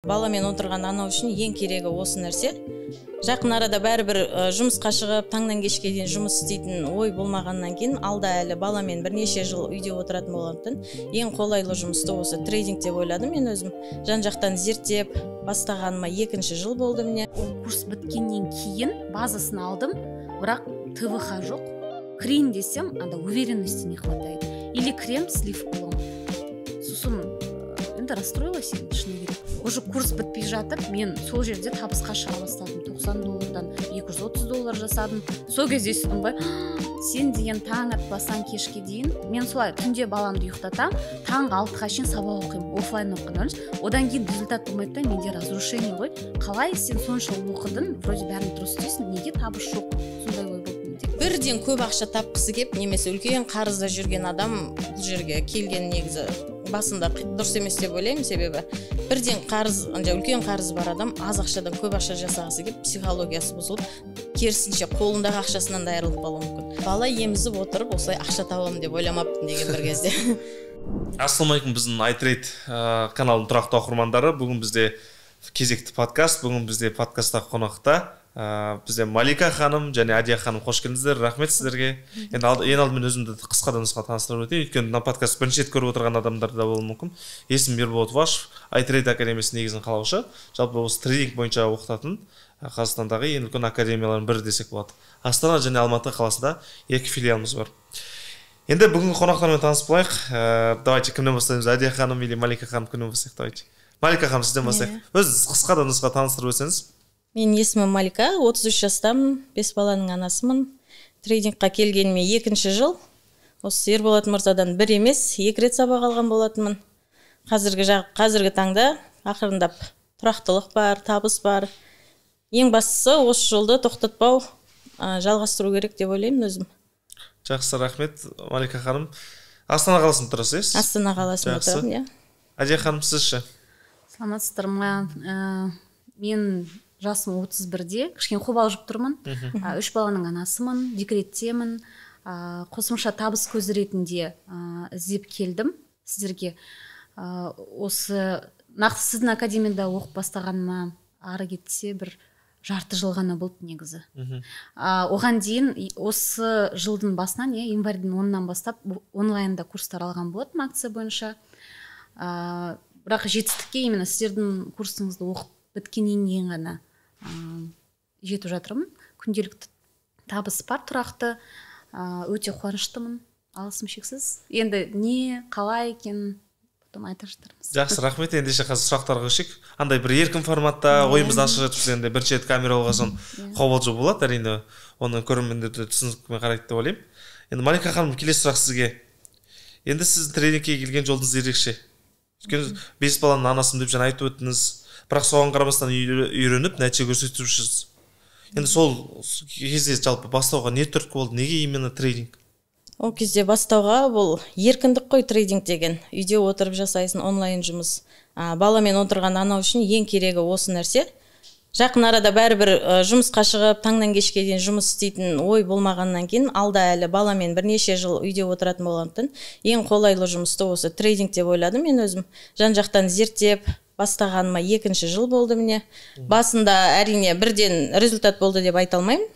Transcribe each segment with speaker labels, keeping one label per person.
Speaker 1: Баламен отырған ана үшін ең керегі осы нәрсе. Жақын арада бәрібір жұмысқа шығып, таңнан кешке дейін жұмыс істейтін ой болмағаннан кейін, алда әлі баламен бірнеше жыл үйде отыратын болғандықтан, ең қолайлы жұмысты осы трейдинг деп ойладым мен өзім. Жан-жақтан зерттеп бастағаныма екінші жыл болды міне.
Speaker 2: Ол курс біткеннен кейін базасын алдым, бірақ ТВХ жоқ. Кірейін десем, анда уверенности не хватает. Или крем слив боламын. Сосын енді расстроилась енді, шыны керек. Уже курс бітпей жатып, мен сол жерде табысқа шыға бастадым. 90 доллардан 230 доллар жасадым. Сол кезде естідім ғой, сен деген таң атпасаң кешке дейін. Мен солай түнде баламды ұйықтатамын, таңғы 6-ға шейін сабақ оқимын, офлайн оқыған. Одан кейін результат болмайды да, менде разрушение ғой. Қалай сен сонша оқыдың, вроде бәрін дұрыс істейсің, неге табыс жоқ? Сондай ой болды менде.
Speaker 1: Бірден көп ақша тапқысы кеп, немесе үлкен қарызда жүрген адам бұл жерге келген негізі басында дұрыс емес деп ойлаймын, себебі бірден қарыз, үлкен қарызы бар адам аз ақшадан көп ақша жасағысы кеп, психологиясы бұзылып, керісінше қолындағы ақшасынан да айырылып қалуы мүмкін. Бала емізіп отырып осылай ақша табамын деп ойламаппын деген бір кезде.
Speaker 3: Ассалаумағалейкум, біздің iTrade каналының тұрақты оқырмандары. Бүгін бізде кезекті подкаст. Бүгін бізде подкастта қонақта бізде Малика ханым және Адия ханым, қош келдіңіздер, рахмет сіздерге. Енді ең алдымен өзімді қысқа да нұсқа таныстырып өтейін, өйткені мына подкаст бірінші рет көріп отырған адамдар да болуы мүмкін. Есімім Ерболат Вашев, iTrade академиясының негізін қалаушы, жалпы осы трейдинг бойынша оқытатын Қазақстандағы ең үлкен академиялардың бірі десек болады. Астана және Алматы қаласында екі филиалымыз бар. Енді бүгінгі қонақтармен танысып болайық. Давайте кімнен бастаймыз? Адия ханым или Малика ханым, кімнен бастайық? Давайте. Малика ханым, сізден бастайық. Өзіңіз қысқа да нұсқа таныстырып өтсеңіз.
Speaker 1: Менің есімім Малика, 33 жастамын, 5 баланың анасымын. Трейдингқа келгеніме екінші жыл. Осы Ерболат мырзадан бір емес, екі рет сабақ алған болатынмын. Қазіргі таңда ақырындап тұрақтылық бар, табыс бар. Ең бастысы осы жолды тоқтатпау, жалғастыру керек деп ойлаймын өзім.
Speaker 3: Жақсы, рахмет, Малика ханым. Астана қаласында тұрасыз?
Speaker 1: Астана қаласында тұрамын, иә.
Speaker 3: Адия ханым, сіз ше?
Speaker 2: Саламатсыздар ма? Мен жасым 31-де, кішкене қобалжып тұрмын. 3 баланың анасымын, декреттемін. Қосымша табыс көзі ретінде іздеп келдім сіздерге. Осы нақты сіздің академияда оқып бастағаныма ары кетсе бір жарты жыл ғана болды негізі. Оған дейін осы жылдың басынан, январьдың 10-нан бастап онлайнда курстар алған болатынмын акция бойынша. Бірақ жетістікке именно сіздердің курсыңызды оқып біткеннен кейін ғана жетіп жатырмын. Күнделікті табыс бар, тұрақты, өте қуаныштымын, алғысым шексіз. Енді не, қалай екенін потом айта жатармыз.
Speaker 3: Жақсы, рахмет. Ендеше қазір сұрақтарға көшейік. Андай бір еркін форматта ойымызды ашық жатырмыз. Енді бірінші рет камера болған соң қобалжу болады, әрине, оны көрермендер де түсінікпен қарайды деп ойлаймын. Енді Малика ханым, келесі сұрақ сізге. Енді сіздің тренингке келген жолыңыз ерекше. Өйткені 5 баланың анасымын деп жаңа айтып өттіңіз. Бірақ соған қарамастан үйреніп, нәтиже көрсетіп жүрсіз. Енді сол кезде жалпы бастауға не түрткі болды? Неге именно трейдинг?
Speaker 1: Ол кезде бастауға бұл еркіндік қой трейдинг деген. Үйде отырып жасайсың, онлайн жұмыс. Баламен отырған ана үшін ең керегі осы нәрсе. Жақын арада бәрібір жұмысқа шығып, таңнан кешке дейін жұмыс істейтін ой болмағаннан кейін, алда әлі баламен бірнеше жыл үйде отыратын болғандықтан, ең қолайлы жұмысты осы трейдинг деп ойладым мен өзім. Жан-жақтан зерттеп бастағаныма екінші жыл болды міне. Басында әрине бірден результат болды деп айта алмаймын.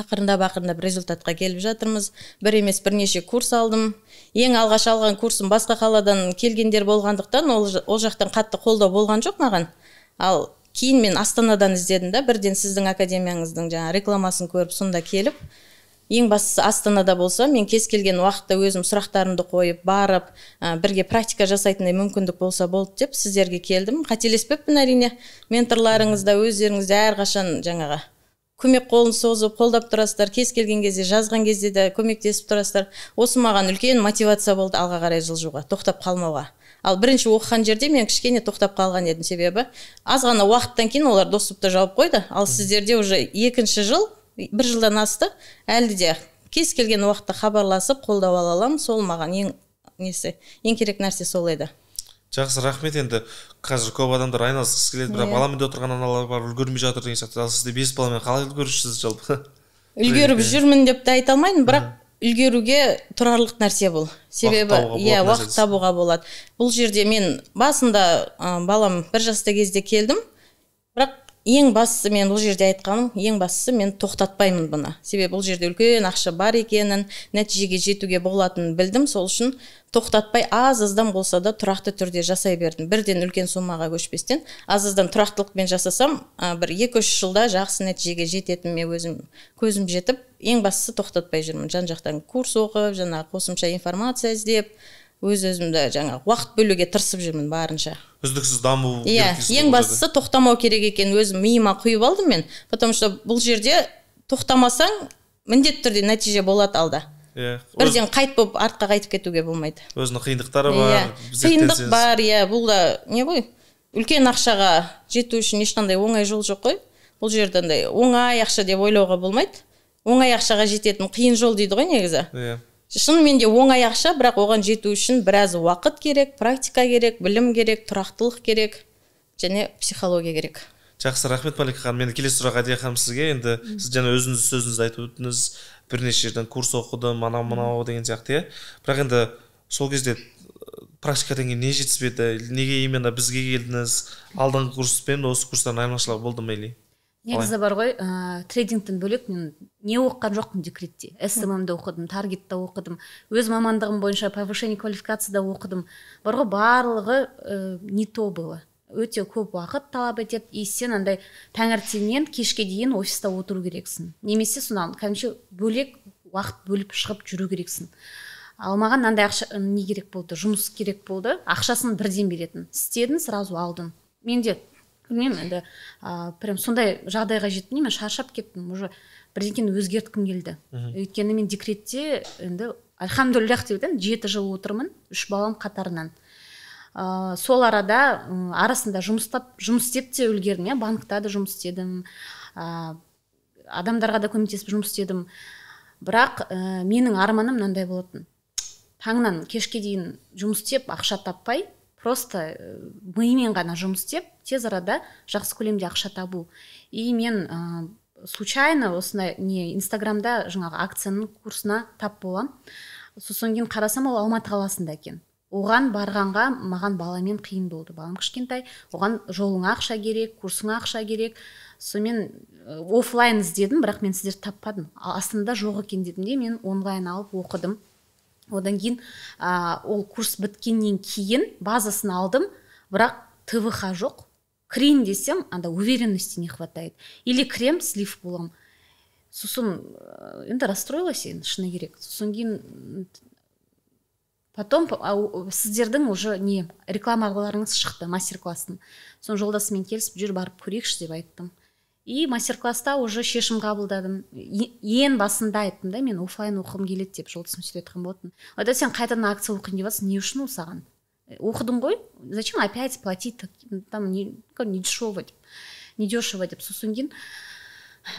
Speaker 1: Ақырындап результатқа келіп жатырмыз. Бір емес бірнеше курс алдым. Ең алғаш алған курсым басқа қаладан келгендер болғандықтан, ол жақтан қатты қолдау болған жоқ маған. Ал кейін мен Астанадан іздедім да, бірден сіздің академияңыздың жаңа рекламасын көріп, сонда келіп, ең бастысы Астанада болса, мен кез келген уақытта өзім сұрақтарымды қойып, барып, бірге практика жасайтындай мүмкіндік болса болды деп сіздерге келдім. Қателеспеппін әрине, менторларыңыз да, өздеріңіз де әрқашан жаңағы көмек қолын созып, қолдап тұрасыздар, кез келген кезде, жазған кезде де көмектесіп тұрасыздар. Осы маған үлкен мотивация болды алға қарай жылжуға, тоқтап қалмауға. Ал бірінші оқыған жерде мен кішкене тоқтап қалған едім, себебі аз ғана уақыттан кейін олар доступты жауып қойды. Ал сіздерде уже екінші жыл, бір жылдан асты, әлі де кез келген уақытта хабарласып, қолдау ала аламын. Сол маған ең керек нәрсе сол еді.
Speaker 3: Жақсы, рахмет. Енді қазір көп адамдар айналысқысы келеді, бірақ баламен де отырған аналар бар, үлгермей жатыр деген сияқты. Ал сізде 5 баламен қалай үлгеріп жүрсіз жалпы?
Speaker 1: Үлгеріп жүрмін деп те айта алмаймын, бірақ Үлгеруге тұрарлық нәрсе бұл. Себебі иә, уақыт табуға болады. Бұл жерде мен басында балам 1 жаста кезде келдім, бірақ ең бастысы, мен бұл жерде айтқаным, ең бастысы, мен тоқтатпаймын бұны. Себебі бұл жерде үлкен ақша бар екенін, нәтижеге жетуге болатынын білдім. Сол үшін тоқтатпай, аз-аздан болса да тұрақты түрде жасай бердім. Бірден үлкен сомаға көшпестен, аз-аздан тұрақтылықпен жасасам, бір 2-3 жылда жақсы нәтижеге жететініме өзім көзім жетіп, ең бастысы, тоқтатпай жүрмін. Жан-жақтан курс оқып, жаңағы қосымша информация іздеп, өз өзімді жаңағы уақыт бөлуге тырысып жүрмін барынша.
Speaker 3: Үздіксіз даму.
Speaker 1: Иә, ең бастысы, тоқтамау керек екен, өзім миыма құйып алдым мен, потому что бұл жерде тоқтамасаң, міндетті түрде нәтиже болады алда. Бірден қайт болып артқа қайтып кетуге болмайды.
Speaker 3: Өзінің қиындықтары бар.
Speaker 1: Иә, қиындық бар, иә. Бұл да не ғой, үлкен ақшаға жету үшін ешқандай оңай жол жоқ қой. Бұл жерде андай оңай ақша деп ойлауға болмайды. Оңай ақшаға жететін қиын жол дейді ғой негізі. Шынымен де оңай ақша, бірақ оған жету үшін біраз уақыт керек, практика керек, білім керек, тұрақтылық керек және психология керек.
Speaker 3: Жақсы, рахмет, Малика ханым. Енді келесі сұрақ, Әдия ханым, сізге. Енді сіз жаңа өзіңіз сөзіңізде айтып өттіңіз, бірнеше жерден курс оқыдым, анау мынау деген сияқты, иә. Бірақ енді сол кезде практика кейін не жетіспеді, неге именно бізге келдіңіз? Алдыңғы курс пен осы курстан айырмашылығы болды ма или?
Speaker 2: Негізі бар ғой, трейдингтен бөлек мен не оқыған жоқпын декретте? СММ-ді оқыдым, таргетті оқыдым, өз мамандығым бойынша повышение квалификации да оқыдым. Бар ғой, барлығы не то было. Өте көп уақыт талап етеді, и сен андай таңертеңнен кешке дейін офиста отыру керексің немесе сонан кәдімгіше бөлек уақыт бөліп шығып жүру керексің. Ал маған мынандай ақша не керек болды, жұмыс керек болды, ақшасын бірден беретін, істедің, сразу алдың. Менде, білмеймін енді, прям сондай жағдайға жеттім, мен шаршап кеттім уже, бірдеңені өзгерткім келді. Өйткені мен декретте енді, альхамдулиллах деп айтайын, 7 жыл отырмын, үш балам қатарынан. Сол арада арасында жұмыс істеп те үлгердім, иә, банкта да жұмыс істедім, адамдарға да көмектесіп жұмыс істедім. Бірақ менің арманым мынандай болатын: таңнан кешке дейін жұмыс істеп, ақша таппай, просто миымен ғана жұмыс істеп, тез арада жақсы көлемде ақша табу. И мен случайно осындай не, Инстаграмда жаңағы акцияның курсына тап боламын. Сосын кейін қарасам, ол Алматы қаласында екен. Оған барғанға маған баламен қиын болды, балам кішкентай, оған жолыңа ақша керек, курсыңа ақша керек. Сонымен офлайн іздедім, бірақ мен сіздерді таппадым. Астанада жоқ екен дедім де, мен онлайн алып оқыдым. Одан кейін ол курс біткеннен кейін базасын алдым, бірақ ТВХ жоқ. Кірейін десем, анда уверенности не хватает, или кірем, слив боламын. Сосын енді расстроилась енді, шыны керек. Сосын кейін потом сіздердің уже не, рекламаларыңыз шықты мастер класстың. Соны жолдасыммен келісіп, жүр, барып көрейікші деп айттым. И мастер класста уже шешім қабылдадым. Ең басында айттым да, мен офлайн оқығым келеді деп. Жолдасым сөйтіп айтқан болатын: «Ойда, сен қайтадан акция оқиын деп жатрсың, не үшін ол саған? Оқыдың ғой, зачем опять платить там, не дешево», — деп, не дешево деп. Сосын кейін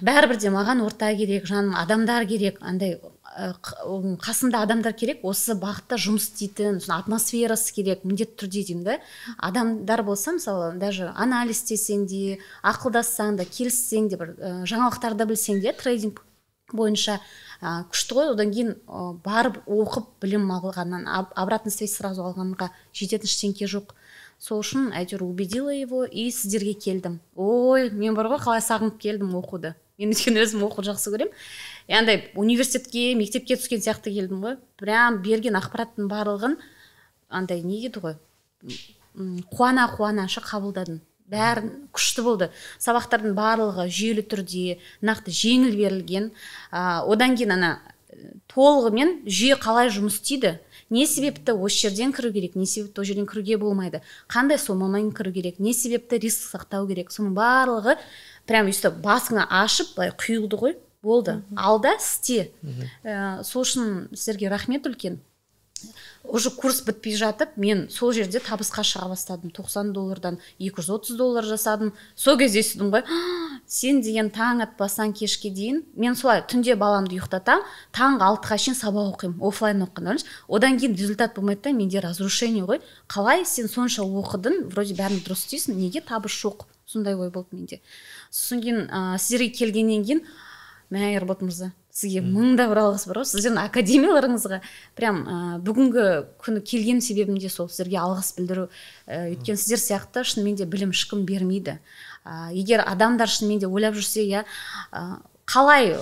Speaker 2: бәрібір де маған орта керек, жаным, адамдар керек, андай қасымда адамдар керек, осы бағытта жұмыс істейтін, сосын атмосферасы керек міндетті түрде деймін да. Адамдар болса, мысалы, даже анализ істесең де, ақылдассаң да, келіссең де, бір жаңалықтарды білсең де трейдинг бойынша, күшті ғой. Одан кейін барып оқып білім алғаннан, обратный связь сразу алғанға жететін ештеңке жоқ. Сол үшін әйтеуір убедила его и сіздерге келдім. Ой, мен бар ғой, қалай сағынып келдім оқуды мен, өйткені өзім оқуды жақсы көремін. И андай университетке, мектепке түскен сияқты келдім ғой. Прям берген ақпараттың барлығын андай не дейді ғой, қуана қуана шы қабылдадым бәрін. Күшті болды, сабақтардың барлығы жүйелі түрде, нақты, жеңіл берілген. Одан кейін ана толығымен жүйе қалай жұмыс істейді, не себепті осы жерден кіру керек, не себепті ол жерден кіруге болмайды, қандай сомамен кіру керек, не себепті риск сақтау керек, соның барлығы прям өйстіп басыңа ашып былай құйылды ғой. Болды, ал да, істе. Сол үшін сіздерге рахмет үлкен. Уже курс бітпей жатып, мен сол жерде табысқа шыға бастадым, 90 доллардан 230 доллар жасадым. Сол кезде естідім ғой: «А, сен деген таң атпасаң кешке дейін». Мен солай түнде баламды ұйықтатамын, таңғы 6-ға шейін сабақ оқимын, офлайн оқыған, ойлаңызшы. Одан кейін результат болмайды да, менде разрушение ғой. Қалай сен сонша оқыдың, вроде бәрін дұрыс істейсің, неге табыс жоқ? Сондай ой болды менде. Сосын кейін сіздерге келгеннен кейін Мә, Ерболат мырза, сізге мың да бір алғыс бар ғой, сіздердің академияларыңызға. Прям бүгінгі күні келген себебім де сол, сіздерге алғыс білдіру. Өйткені сіздер сияқты шынымен де білім ешкім бермейді. Егер адамдар шынымен де ойлап жүрсе, иә, қалай,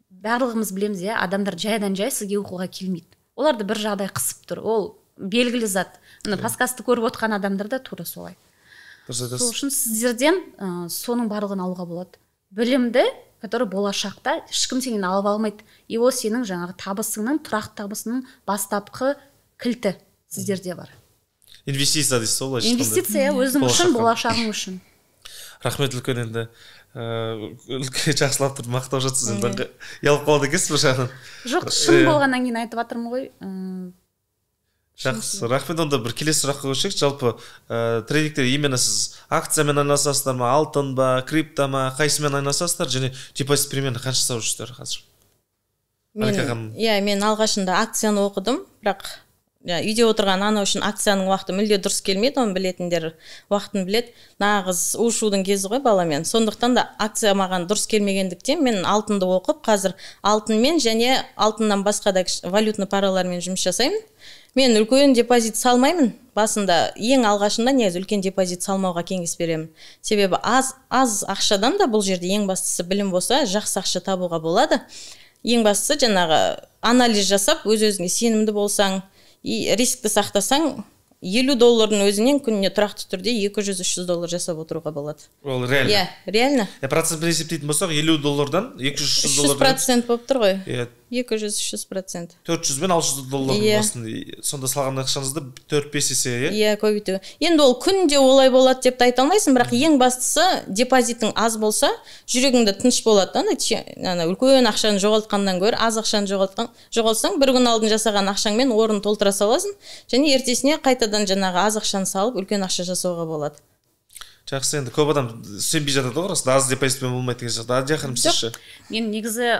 Speaker 2: барлығымыз білеміз, иә, адамдар жайдан жай сізге оқуға келмейді, оларды бір жағдай қысып тұр, ол белгілі зат. Мына подкастты көріп отқан адамдар да тура солай.
Speaker 3: Дұрыс
Speaker 2: Сол
Speaker 3: айтасыз.
Speaker 2: үшін сіздерден соның барлығын алуға болады, білімді, который болашақта ешкім сенен алып алмайды, и ол сенің жаңағы табысыңның, тұрақты табысыңның бастапқы кілті сіздерде бар.
Speaker 3: Инвестиция дейсіз ғой, былайша айтқанда.
Speaker 2: Инвестиция өзің үшін,
Speaker 3: Болашаққа.
Speaker 2: болашағың үшін.
Speaker 3: Рахмет үлкен. Енді үлкен жақсылап тұрып мақтап жатсыз, енді ұялып қалады екенсіз бір жағынан.
Speaker 2: Жоқ, шын болғаннан кейін айтып жатырмын ғой.
Speaker 3: Жақсы, рахмет. Онда бір келесі сұраққа көшейік. Жалпы трейдингте именно сіз акциямен айналысасыздар ма, алтын ба, крипто ма, қайсымен айналысасыздар және депозит примерно қанша жасап жүрсіздер қазір? Малика ханым.
Speaker 1: Иә, мен алғашында акцияны оқыдым, бірақ иә, үйде отырған ана үшін акцияның уақыты мүлде дұрыс келмейді. Оны білетіндер уақытын біледі, нағыз у шудың кезі ғой баламен. Сондықтан да акция маған дұрыс келмегендіктен, мен алтынды оқып, қазір алтынмен және алтыннан басқа да валютный паралармен жұмыс жасаймын. Мен үлкен депозит салмаймын басында, ең алғашында негізі үлкен депозит салмауға кеңес беремін, себебі аз аз ақшадан да бұл жерде ең бастысы білім болса, жақсы ақша табуға болады. Ең бастысы жаңағы анализ жасап, өз өзіңе сенімді болсаң и рискті сақтасаң, 50 доллардың өзінен күніне тұрақты түрде 200-300 доллар жасап отыруға болады.
Speaker 3: Ол реально?
Speaker 1: Иә, реально.
Speaker 3: Иә, процентпен есептейтін болсақ, 50 доллардан 200, 300
Speaker 1: үш жүз
Speaker 3: доллар
Speaker 1: процент болып тұр ғой. 200-300%.
Speaker 3: 400 бен 600 доллардың астында. Сонда салған ақшаңызды 4-5 есе, иә?
Speaker 1: Иә, көбейту. Енді ол күнде олай болады деп те айта алмайсың, бірақ ең бастысы депозитің аз болса, жүрегіңде тыныш болады да. Ана үлкен ақшаны жоғалтқаннан гөрі аз ақшаны жоғалтсаң, бір күн алдын жасаған ақшаңмен орнын толтыра саласың және ертесіне қайтадан жаңағы аз ақшаны салып, үлкен ақша жасауға болады.
Speaker 3: Жақсы. Енді көп адам сенбей жатады ғой, расында аз депозитпен болмайды деген сияқты. Адия ханым, сіз ше?
Speaker 2: Мен негізі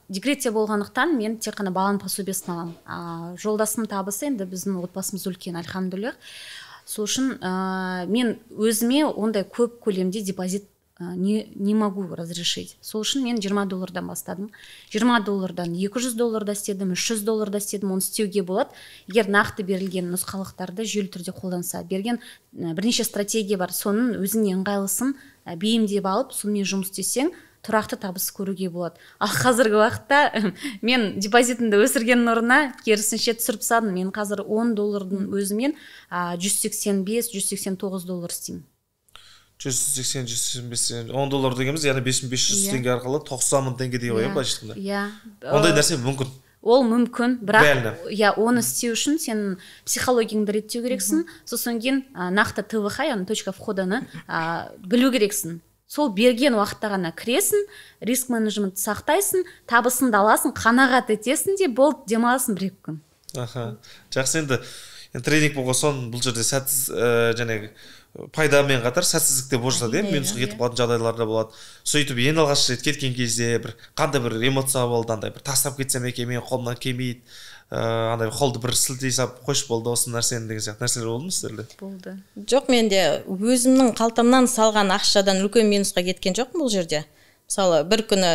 Speaker 2: декретте болғандықтан, мен тек қана баланың пособиесін аламын. Жолдасымның табысы, енді біздің отбасымыз үлкен, альхамдулиллах, сол үшін мен өзіме ондай көп көлемде депозит не могу разрешить. Сол үшін мен 20 доллардан бастадым. 20 доллардан 200 долларда істедім, 300 долларда істедім. Оны істеуге болады, егер нақты берілген нұсқалықтарды жүйелі түрде қолданса. Берген бірнеше стратегия бар, соның өзіңе ыңғайлысын бейімдеп алып, сонымен жұмыс істесең, тұрақты табыс көруге болады. Ал қазіргі уақытта мен депозитімді өсіргеннің орнына керісінше түсіріп тастадым. Мен қазір 10 доллардың өзімен 185-189 доллар істеймін.
Speaker 3: 180, 185, 10 доллар дегеніміз, яғни 5500 теңге арқылы 90 000 теңгедей ғой, иә, былайша айтқанда.
Speaker 2: Иә.
Speaker 3: Ондай нәрсе мүмкін?
Speaker 2: Ол мүмкін, бірақ
Speaker 3: Реально.
Speaker 2: иә, оны істеу үшін сен психологияңды реттеу керексің, сосын кейін нақты ТВХ, яғни точка входаны білу керексің. Сол берген уақытта ғана кіресің, риск менеджмент сақтайсың, табысыңды аласың, қанағат етесің де, болды, демаласың бір екі күн.
Speaker 3: Аха, жақсы. Енді трейдинг болған соң бұл жерде сәтсіз жаңағы пайдамен қатар сәтсіздік те болып жатады, иә, минусқа кетіп қалатын жағдайлар да болады. Сөйтіп ең алғаш рет кеткен кезде бір қандай бір эмоция болды? Андай бір тастап кетсем екен, менің қолымнан келмейді, андай қолды бір сілтей салып, қойшы, болды осы нәрсені деген сияқты нәрселер болды ма сіздерде?
Speaker 2: Болды.
Speaker 1: Жоқ, менде өзімнің қалтамнан салған ақшадан үлкен минусқа кеткен жоқпын. Бұл жерде мысалы бір күні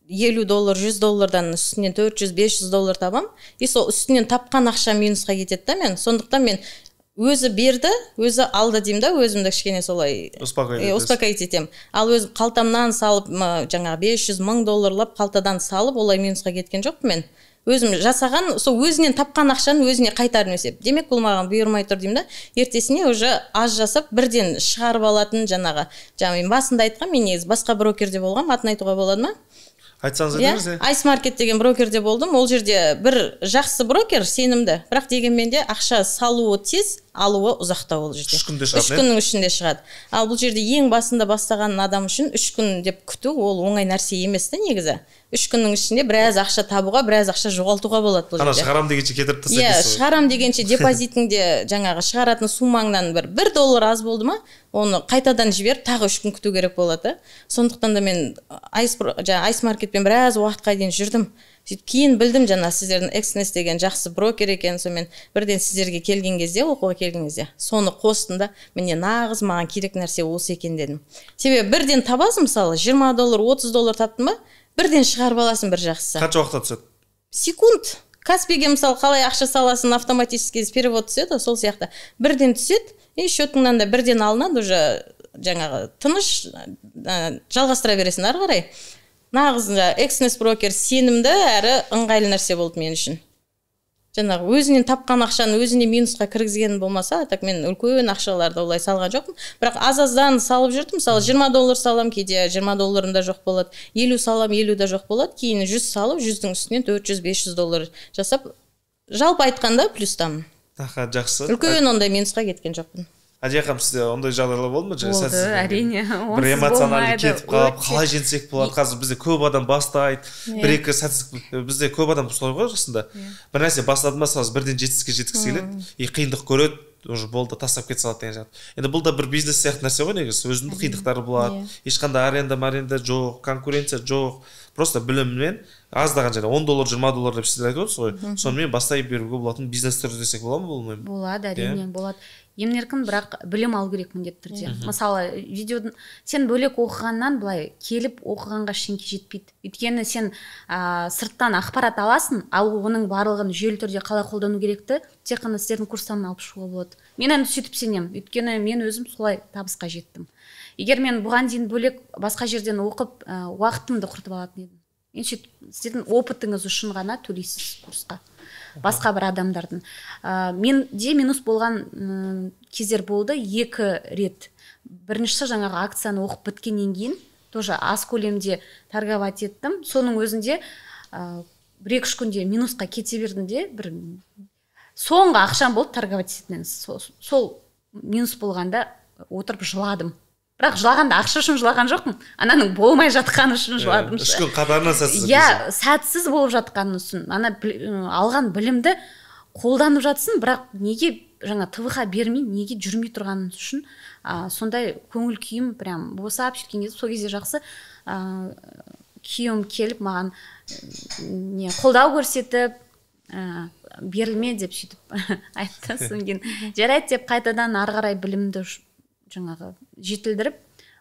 Speaker 1: 50 доллар, 100 доллардан үстінен 400-500 доллар табам, и сол үстінен тапқан ақша минусқа кетеді да. Мен сондықтан мен өзі берді, өзі алды деймін да, өзімді кішкене солай
Speaker 3: успокоить етесіз.
Speaker 1: Успокоить етемін. Ал өзім қалтамнан салып, жаңағы 500 мың долларлап қалтадан салып, олай минусқа кеткен жоқпын. Мен өзім жасаған, сол өзінен тапқан ақшаны өзіне қайтарып есеп, демек бұл маған бұйырмай тұр деймін да, ертесіне уже аз жасап, бірден шығарып алатын. Жаңағы жаңа мен басында айтқанмын, мен негізі басқа брокерде болғанмын, атын айтуға болады ма?
Speaker 3: Айтсаңыз,
Speaker 1: Иә.
Speaker 3: айтыңыз, иә.
Speaker 1: Айс Маркет деген брокерде болдым. Ол жерде бір жақсы брокер, сенімді, бірақ дегенмен де ақша салуы тез, алуы ұзақтау ол жерде.
Speaker 3: 3 күнде
Speaker 1: Үш
Speaker 3: шығады, иә?
Speaker 1: күннің ішінде шығады. Ал бұл жерде ең басында бастаған адам үшін 3 күн деп күту ол оңай нәрсе емес та. Негізі 3 күннің ішінде біраз ақша табуға, біраз ақша жоғалтуға болады бұл
Speaker 3: Ана
Speaker 1: жерде.
Speaker 3: Шығарам дегенше кетіріп тастайды
Speaker 1: Иә.
Speaker 3: дейсіз ғой.
Speaker 1: Шығарам дегенше депозитіңде жаңағы шығаратын суммаңнан бір доллар аз болды ма, оны қайтадан жіберіп, тағы 3 күн күту керек болады да. Сондықтан да мен жаңағы Айс Маркетпен біраз уақытқа дейін жүрдім. Сөйтіп кейін білдім, жаңа сіздердің Экснес деген жақсы брокер екен. Сонымен бірден сіздерге келген кезде, оқуға келген кезде соны қостым да, міне, нағыз маған керек нәрсе осы екен дедім. Себебі бірден табасың. Мысалы, 20 доллар, 30 доллар таптым ба, Бірден шығарып аласың, бір жақсысы.
Speaker 3: Қанша уақытта түседі?
Speaker 1: Секунд. Каспиге, мысалы, қалай ақша саласың, автоматически перевод түседі, сол сияқты бірден түседі и счетыңнан да бірден алынады. Уже жаңағы тыныш жалғастыра бересің ары қарай. Нағыз Экснес брокер сенімді әрі ыңғайлы нәрсе болды мен үшін. Жаңағы өзінен тапқан ақшаны өзіне минусқа кіргізген болмаса, так мен үлкен ақшаларды олай салған жоқпын, бірақ аз аздан салып жүрдім. Мысалы, 20 доллар саламын, кейде 20 долларым да жоқ болады, 50 саламын, 50 да жоқ болады. Кейін 100 салып, 100-дің үстінен 400-500 доллар жасап, жалпы айтқанда, плюстамын.
Speaker 3: Аха, жақсы.
Speaker 1: Үлкен ондай минусқа кеткен жоқпын.
Speaker 3: Әдия ханым, сізде ондай жағдайлар болды ма?
Speaker 2: Болды, әрине.
Speaker 3: Бір эмоциональный кетіп қалып, қалай жеңсек болады? Қазір бізде көп адам бастайды, бір екі сәтсіздік. Бізде көп адам солай ғой расында, бір нәрсе бастады ма, сразу бірден жетістікке жеткісі келеді и қиындық көреді, уже болды, тастап кете салады деген сияқты. Енді бұл да бір бизнес сияқты нәрсе ғой негізі, өзінің қиындықтары болады. Ешқандай аренда маренда жоқ, конкуренция жоқ, просто біліммен аздаған және 10 доллар, 20 доллар деп сіздер айтып отырсыз ғой, сонымен бастай беруге болатын бизнес түрі десек бола ма, болмай ма?
Speaker 2: Болады, әрине, болады емін еркін, бірақ білім алу керек міндетті түрде. Мысалы, видеодан сен бөлек оқығаннан былай келіп оқығанға ештеңке жетпейді, өйткені сен сырттан ақпарат аласың, ал оның барлығын жүйелі түрде қалай қолдану керекті тек қана сіздердің курстан алып шығуға болады. Мен енді сөйтіп сенемін, өйткені мен өзім солай табысқа жеттім. Егер мен бұған дейін бөлек басқа жерден оқып, уақытымды құртып алатын едім. Мен сөйтіп, сіздердің опытыңыз үшін ғана төлейсіз курсқа, басқа бір адамдардың. Менде минус болған кездер болды екі рет. Біріншісі, жаңағы акцияны оқып біткеннен кейін тоже аз көлемде торговать еттім. Соның өзінде 1-2 үш күнде минусқа кете бердім де, бір соңғы ақшам болды торговать ететін. Сол минус болғанда отырып жыладым, бірақ жылағанда ақша үшін жылаған жоқпын, ананың болмай жатқаны үшін жыладым.
Speaker 3: 3 күн қатарынан сәтсіз.
Speaker 2: Иә, сәтсіз болып жатқаны үшін. Ана алған білімді қолданып жатсың, бірақ неге жаңа ТВХ бермей, неге жүрмей тұрғаны үшін сондай көңіл күйім прям босап сөйткен кезде, сол кезде жақсы, күйеуім келіп маған не қолдау көрсетіп, берілме деп сөйтіп айтты. Содан кейін жарайды деп қайтадан ары қарай білімді жаңағы жетілдіріп,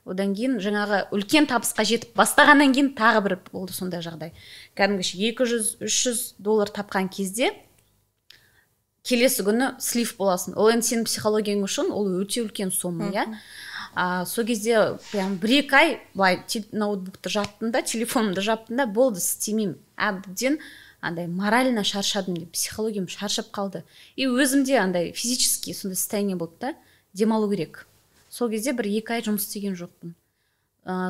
Speaker 2: одан кейін жаңағы үлкен табысқа жетіп бастағаннан кейін тағы бір болды сондай жағдай. Кәдімгі 200-300 доллар тапқан кезде келесі күні слив боласың. Ол енді сенің психологияң үшін ол өте үлкен сумма, иә. Сол кезде прям 1-2 ай былай ноутбукты жаптым да, телефонымды жаптым да, болды, істемеймін, әбден андай морально шаршадым деп, психологиям шаршап қалды. И өзімде андай физически сондай состояние болды да, демалу керек. Сол кезде 1-2 ай жұмыс істеген жоқпын.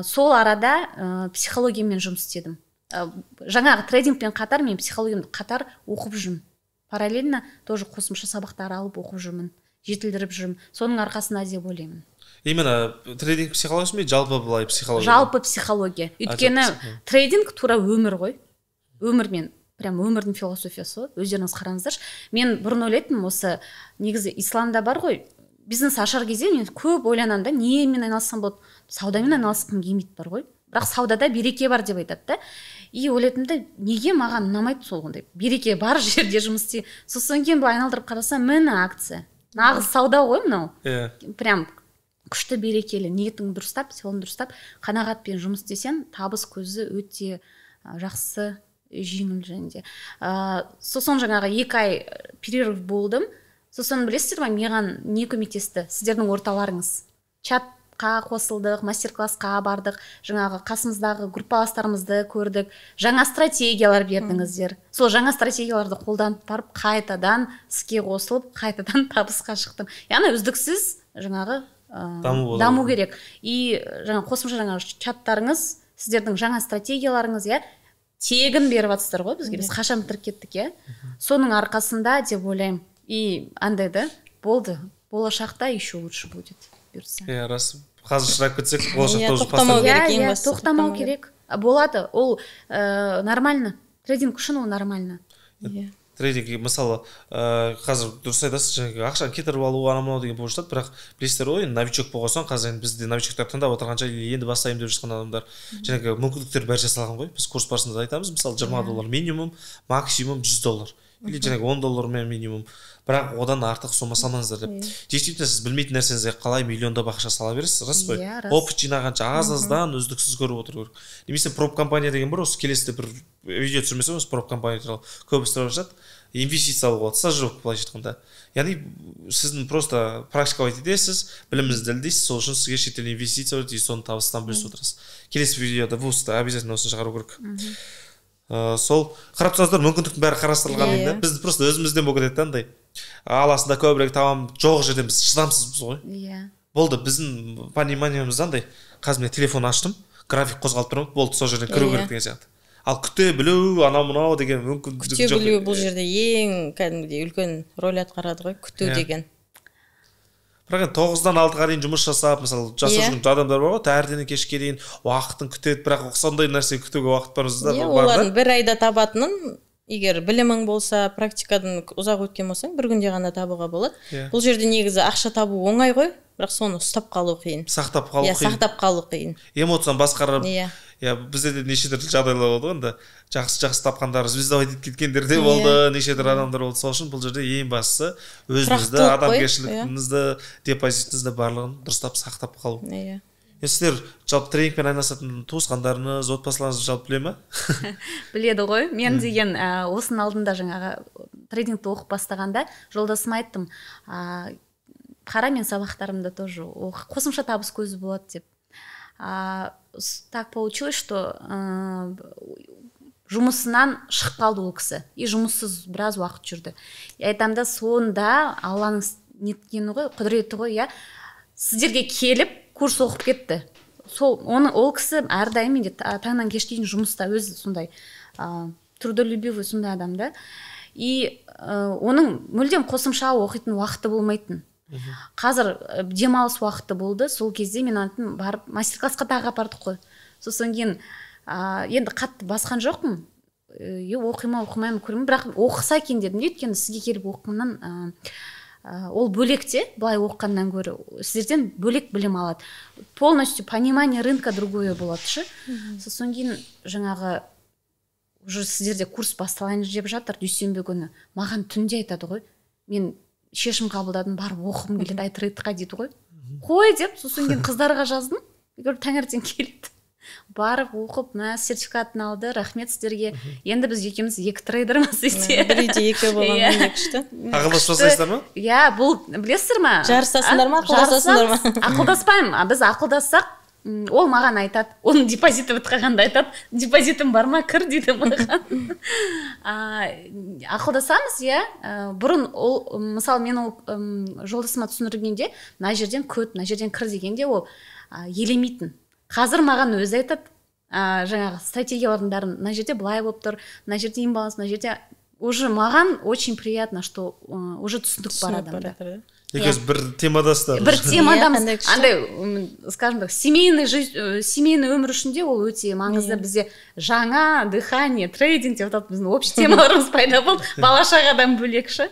Speaker 2: Сол арада психологиямен жұмыс істедім. Жаңағы трейдингпен қатар мен психологиямды қатар оқып жүрмін, параллельно тоже қосымша сабақтар алып оқып жүрмін, жетілдіріп жүрмін. Соның арқасында деп ойлаймын.
Speaker 3: Именно трейдинг психологиясы ма, жалпы былай психология?
Speaker 2: Жалпы психология, өйткені трейдинг тура өмір ғой, өмірмен прям өмірдің философиясы ғой. Өздеріңіз қараңыздаршы, мен бұрын ойлайтынмын, осы негізі исламда бар ғой. Бизнес ашар кезде мен көп ойланамын да, немен айналыссам болады, саудамен айналысқым келмейді бар ғой, бірақ саудада береке бар деп айтады да. И ойлайтынмын да, неге маған ұнамайды сол ондай береке бар жерде жұмыс істей. Сосын кейін былай айналдырып қарасам, міне, акция нағыз сауда ғой мынау. Прям күшті берекелі. Ниетіңді дұрыстап, селіңді дұрыстап, қанағатпен жұмыс істесең, табыс көзі өте жақсы, жеңіл. Және де сосын жаңағы 2 ай перерыв болдым. Сосын білесіздер ма, маған не көмектесті? Сіздердің орталарыңыз. Чатқа қосылдық, мастер классқа бардық, жаңағы қасымыздағы группаластарымызды көрдік, жаңа стратегиялар бердіңіздер. Сол жаңа стратегияларды қолданып барып, қайтадан іске қосылып, қайтадан табысқа шықтым. Яғни үздіксіз жаңағы
Speaker 3: даму болады.
Speaker 2: Даму керек. И жаңа қосымша жаңағы чаттарыңыз, сіздердің жаңа стратегияларыңыз, иә, тегін беріп жатсыздар ғой бізге. Біз қашан бітіріп кеттік, иә. Соның арқасында деп ойлаймын. И андай да болды, болашақта еще лучше будет, бұйыртса.
Speaker 3: Иә, рас, қазір шырап кетсек, болашақта
Speaker 1: Иә,
Speaker 3: уже
Speaker 1: тоқтамау
Speaker 3: постоянно-
Speaker 1: керек, ең
Speaker 2: Иә,
Speaker 1: бастысы
Speaker 2: тоқтамау
Speaker 1: тоқтамау.
Speaker 2: керек. Болады ол, нормально, трейдинг үшін ол нормально.
Speaker 3: Трейдинг мысалы, қазір дұрыс айтасыз, жаңағы ақшаны кетіріп алу, анау мынау деген болып жатады. Бірақ білесіздер ғой, енді новичок болған соң, қазір енді бізде новичоктар тыңдап отырғанша или енді бастаймын деп жатқан адамдар, жаңағы мүмкіндіктер бәрі жасалған ғой. Біз курс барысында да айтамыз, мысалы, 20 доллар минимум, максимум 100 доллар. Или жаңағы 10 доллармен минимум, бірақ одан артық сумма салмаңыздар деп. Действительно, сіз білмейтін нәрсеңізге қалай миллиондап ақша сала бересіз, рас қой?
Speaker 2: Иә, рас.
Speaker 3: Опыт жинағанша аз аздан үздіксіз көріп отыру керек. Немесе проп компания деген бар, осы келесіде бір видео түсірмесем, осы проп компания туралы көп сұрап жатады. Инвестиция алуға болады, стажировка былайша айтқанда. Яғни сіздің просто практиковать етесіз, біліміңізді дәлелдейсіз, сол үшін сізге шетел инвестиция береді и соны табыстан бөлісіп отырасыз. Келесі видеода, выпускта обязательно осыны шығару керек. Сол қарап тұрсаңыздар, мүмкіндіктің бәрі қарастырылған
Speaker 1: Иә.
Speaker 3: енді. Біз просто өзімізден болып кетеді да, андай аласында көбірек табамын, жоқ жерден біз шыдамсызбыз ғой. Болды, біздің пониманиеміз андай: қазір мен телефон аштым, график қозғалып тұр, болды, сол жерден кіру керек деген сияқты. Ал күте білу, анау мынау деген мүмкіндік
Speaker 1: Күте
Speaker 3: жоқ.
Speaker 1: білу бұл жерде ең кәдімгідей үлкен роль атқарады ғой, күту деген.
Speaker 3: Бірақ енді 9-дан 6-ға дейін жұмыс жасап, мысалы, жасап жүрген адамдар бар ғой, таңертеңнен кешке дейін уақытын күтеді, бірақ сондай нәрсе күтуге уақыт бар да,
Speaker 1: Иә,
Speaker 3: бар да.
Speaker 1: олардың бір айда табатынын, егер білімің болса, практикадан ұзақ өткен болсаң, бір күнде ғана табуға болады. Бұл жерде негізі ақша табу оңай ғой, бірақ соны ұстап қалу қиын.
Speaker 3: Сақтап қалу қиын.
Speaker 1: Сақтап қалу қиын.
Speaker 3: Эмоцияны басқарып. Иә, бізде де неше түрлі жағдайлар болды ғой енді, жақсы жақсы тапқандар звездовать етіп кеткендер де болды, неше түрлі адамдар болды. Сол үшін бұл жерде ең бастысы өзімізді,
Speaker 1: Тұрақтылық қой.
Speaker 3: адамгершілігімізді, депозитімізді, барлығын дұрыстап сақтап қалу. Енді сіздер жалпы тренингпен айналысатын туысқандарыңыз, отбасыларыңыз жалпы біле ма?
Speaker 2: Біледі ғой. Мен деген осының алдында, жаңағы трейдингті оқып бастағанда, жолдасыма айттым: «Қара, мен сабақтарымда тоже қосымша табыс көзі болады», — деп. Так получилось, что жұмысынан шығып қалды ол кісі и жұмыссыз біраз уақыт жүрді. И айтамын да, сонда Алланың неткені ғой, құдіреті ғой, иә, сіздерге келіп курс оқып кетті. Сол оны, ол кісі әрдайым менде таңнан кешке дейін жұмыста, өзі сондай трудолюбивый сондай адам да. И оның мүлдем қосымша оқитын уақыты болмайтын. Қазір демалыс уақыты болды, сол кезде мен айттым, барып мастер классқа тағы апардық қой. Сосын кейін енді қатты басқан жоқпын, е, оқи ма, оқымай ма, көрмеймін, бірақ оқыса екен дедім де, өйткені сізге келіп оқығаннан ол бөлек те, былай оқығаннан гөрі сіздерден бөлек білім алады, полностью понимание рынка другое болады ше. Сосын кейін жаңағы уже сіздерде курс басталайын деп жатыр дүйсенбі күні, маған түнде айтады ғой: «Мен шешім қабылдадым, барып оқығым келеді айтрейдқа», — дейді ғой. «Қой», — деп, сосын кейін қыздарға жаздым. Говорю, таңертең келеді, барып оқып, мә, сертификатын алды. Рахмет сіздерге, енді біз екеуміз екі трейдерміз десе.
Speaker 1: Бір үйде екеу болған қандай күшті.
Speaker 3: Ақылдасып жасайсыздар ма?
Speaker 2: Иә, бұл білесіздер ма?
Speaker 1: Жарысасыңдар ма,
Speaker 2: А?
Speaker 1: ақылдасасыңдар ма?
Speaker 2: Жарысамыз. Ақылдаспаймын. Біз ақылдассақ, ол маған айтады, оның депозиті бітіп қалғанда айтады: «Депозитім бар ма, кір», — дейді маған. Ақылдасамыз, иә. Бұрын ол, мысалы, мен ол жолдасыма түсіндіргенде, мына жерден күт, мына жерден кір дегенде, ол елемейтін. Қазір маған өзі айтады, жаңағы стратегиялардың бәрін: мына жерде былай болып тұр, мына жерде имбаланс, мына жерде. Уже маған очень приятно, что уже түсінік бар
Speaker 1: Түсінік
Speaker 2: адамда.
Speaker 1: бар жатыр, да?
Speaker 3: Екеуіңіз бір темадасыздар.
Speaker 2: Бір темадамыз.
Speaker 1: Иә, қандай күшті.
Speaker 2: Андай, скажем так, семейный жизнь, семейный өмір үшін де ол өте маңызды. Бізде жаңа дыхание, трейдинг деп атады, біздің общий темаларымыз пайда болды бала шағадан бөлек ше.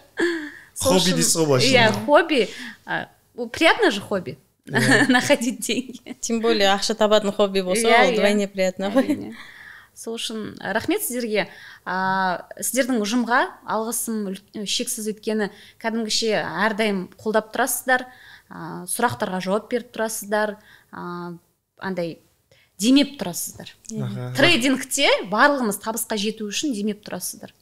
Speaker 2: Сол
Speaker 3: Хобби
Speaker 2: үшін-
Speaker 3: дейсіз ғой былайша.
Speaker 2: Иә, хобби. Ол приятно же, хобби находить деньги.
Speaker 1: Тем более ақша табатын хобби болса, ол вдвойне приятно ғой.
Speaker 2: Әрине. Сол үшін рахмет сіздерге, сіздердің ұжымға алғысым шексіз, өйткені кәдімгіше әрдайым қолдап тұрасыздар, сұрақтарға жауап беріп тұрасыздар, андай демеп тұрасыздар. Трейдингте барлығымыз табысқа жету үшін демеп тұрасыздар.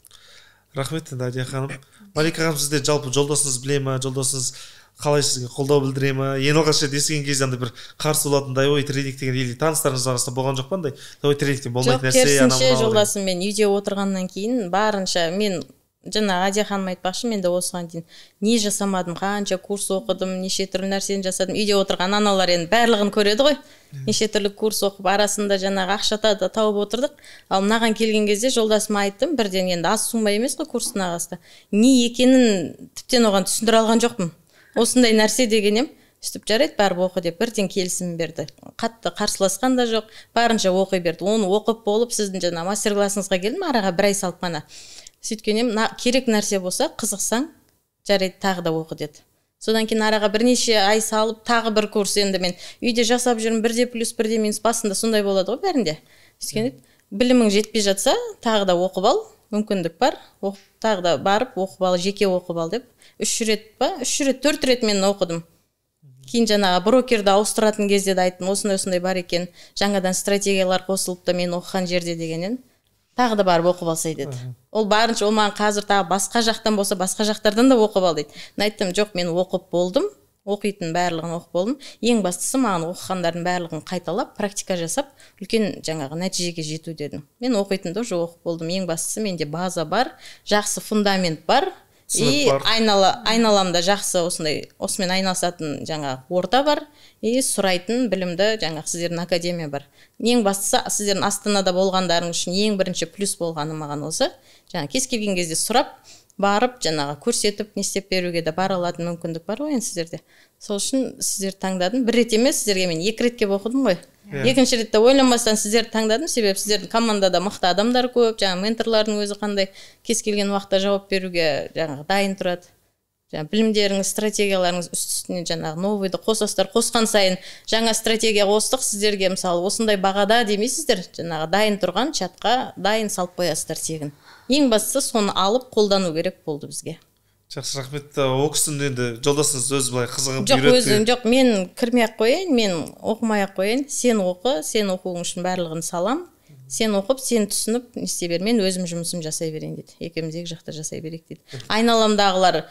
Speaker 3: Рахмет енді, Әдия ханым. Малика ханым, сізде жалпы жолдасыңыз біле ма, жолдасыңыз қалай сізге қолдау білдіре ма? Ең алғаш рет естіген кезде андай бір қарсы болатындай, ой, трейдинг деген, или таныстарыңыз арасында болған жоқ па андай, ой, трейдинг деген
Speaker 1: Жоқ,
Speaker 3: болмайтын нәрсе, анау
Speaker 1: керісінше,
Speaker 3: мынау деген?
Speaker 1: Жолдасыммен үйде отырғаннан кейін барынша мен жаңа Әдия ханым айтпақшы, мен де осыған дейін не жасамадым, қанша курс оқыдым, неше түрлі нәрсені жасадым. Үйде отырған аналар енді барлығын көреді ғой. Неше түрлі курс оқып, арасында жаңағы ақша та тауып отырдық. Ал мынаған келген кезде жолдасыма айттым бірден, енді аз сумма емес қой курстың ағасы, не екенін тіптен оған түсіндіре алған жоқпын, осындай нәрсе деген ем. Сөйтіп, жарайды, барып оқы деп бірден келісім берді, қатты қарсыласқан да жоқ, барынша оқи берді. Оны оқып болып, сіздің жаңа мастер классыңызға келдім араға бір ай салып қана. Сөйткен едім, керек нәрсе болса, қызықсаң, жарайды, тағы да оқы деді. Содан кейін араға бірнеше ай салып, тағы бір курс. Енді мен үйде жасап жүрмін, бірде плюс, бірде минус, басында сондай болады ғой бәрінде. Сөйткен еді, білімің жетпей жатса, тағы да оқып ал. Мүмкіндік бар, оқып, тағы да барып оқып ал, жеке оқып ал деп. 3 рет па? 3 рет, 4 рет мен оқыдым. Кейін жаңағы брокерді ауыстыратын кезде де айттым, осындай-осындай бар екен, жаңадан стратегиялар қосылыпты мен оқыған жерде дегеннен тағы да барып оқып алсай деді. Ол барынша, ол маған қазір тағы басқа жақтан болса, басқа жақтардан да оқып ал дейді. Мен айттым, жоқ, мен оқып болдым, оқитын барлығын оқып болдым. Ең бастысы маған оқығандардың барлығын қайталап, практика жасап, үлкен жаңағы нәтижеге жету дедім. Мен оқитынды уже оқып болдым. Ең бастысы менде база бар, жақсы фундамент бар. И айналамда жақсы осындай осымен айналысатын жаңағы орта бар, и сұрайтын білімді жаңағы сіздердің академия бар. Ең бастысы сіздердің Астанада болғандарың үшін ең бірінші плюс болғаны маған осы. Жаңа кез келген кезде сұрап, барып жаңағы көрсетіп, не істеп беруге де бара алатын мүмкіндік бар ғой енді сіздерде. Сол үшін сіздерді таңдадым. Бір рет емес, сіздерге мен 2 рет келіп оқыдым ғой. Екінші ретте ойланбастан сіздерді таңдадым, себебі сіздердің командада мықты адамдар көп, жаңа менторлардың өзі қандай кез келген уақытта жауап беруге жаңағы дайын тұрады. Жаңа білімдеріңіз, стратегияларыңыз үсті-үстіне жаңағы новыйды қосасыздар, қосқан сайын жаңа стратегия қостық, сіздерге мысалы осындай бағада демейсіздер, жаңағы дайын тұрған чатқа дайын салып қоясыздар тегін. Ең бастысы соны алып қолдану керек болды бізге.
Speaker 3: Жақсы, рахмет. Ол кісінің енді жолдасыңыз өзі былай қызығып
Speaker 1: жоқ,
Speaker 3: үйретті.
Speaker 1: Өзі, жоқ, мен кірмей ақ қояйын, мен оқымай ақ қояйын, сен оқы, сен оқуың үшін барлығын салам, сен оқып, сен түсініп, не істей бер, мен өзім жұмысым жасай берейін дейді. Екеуміз екі жақта жасай берейік дейді. Айналамдағылар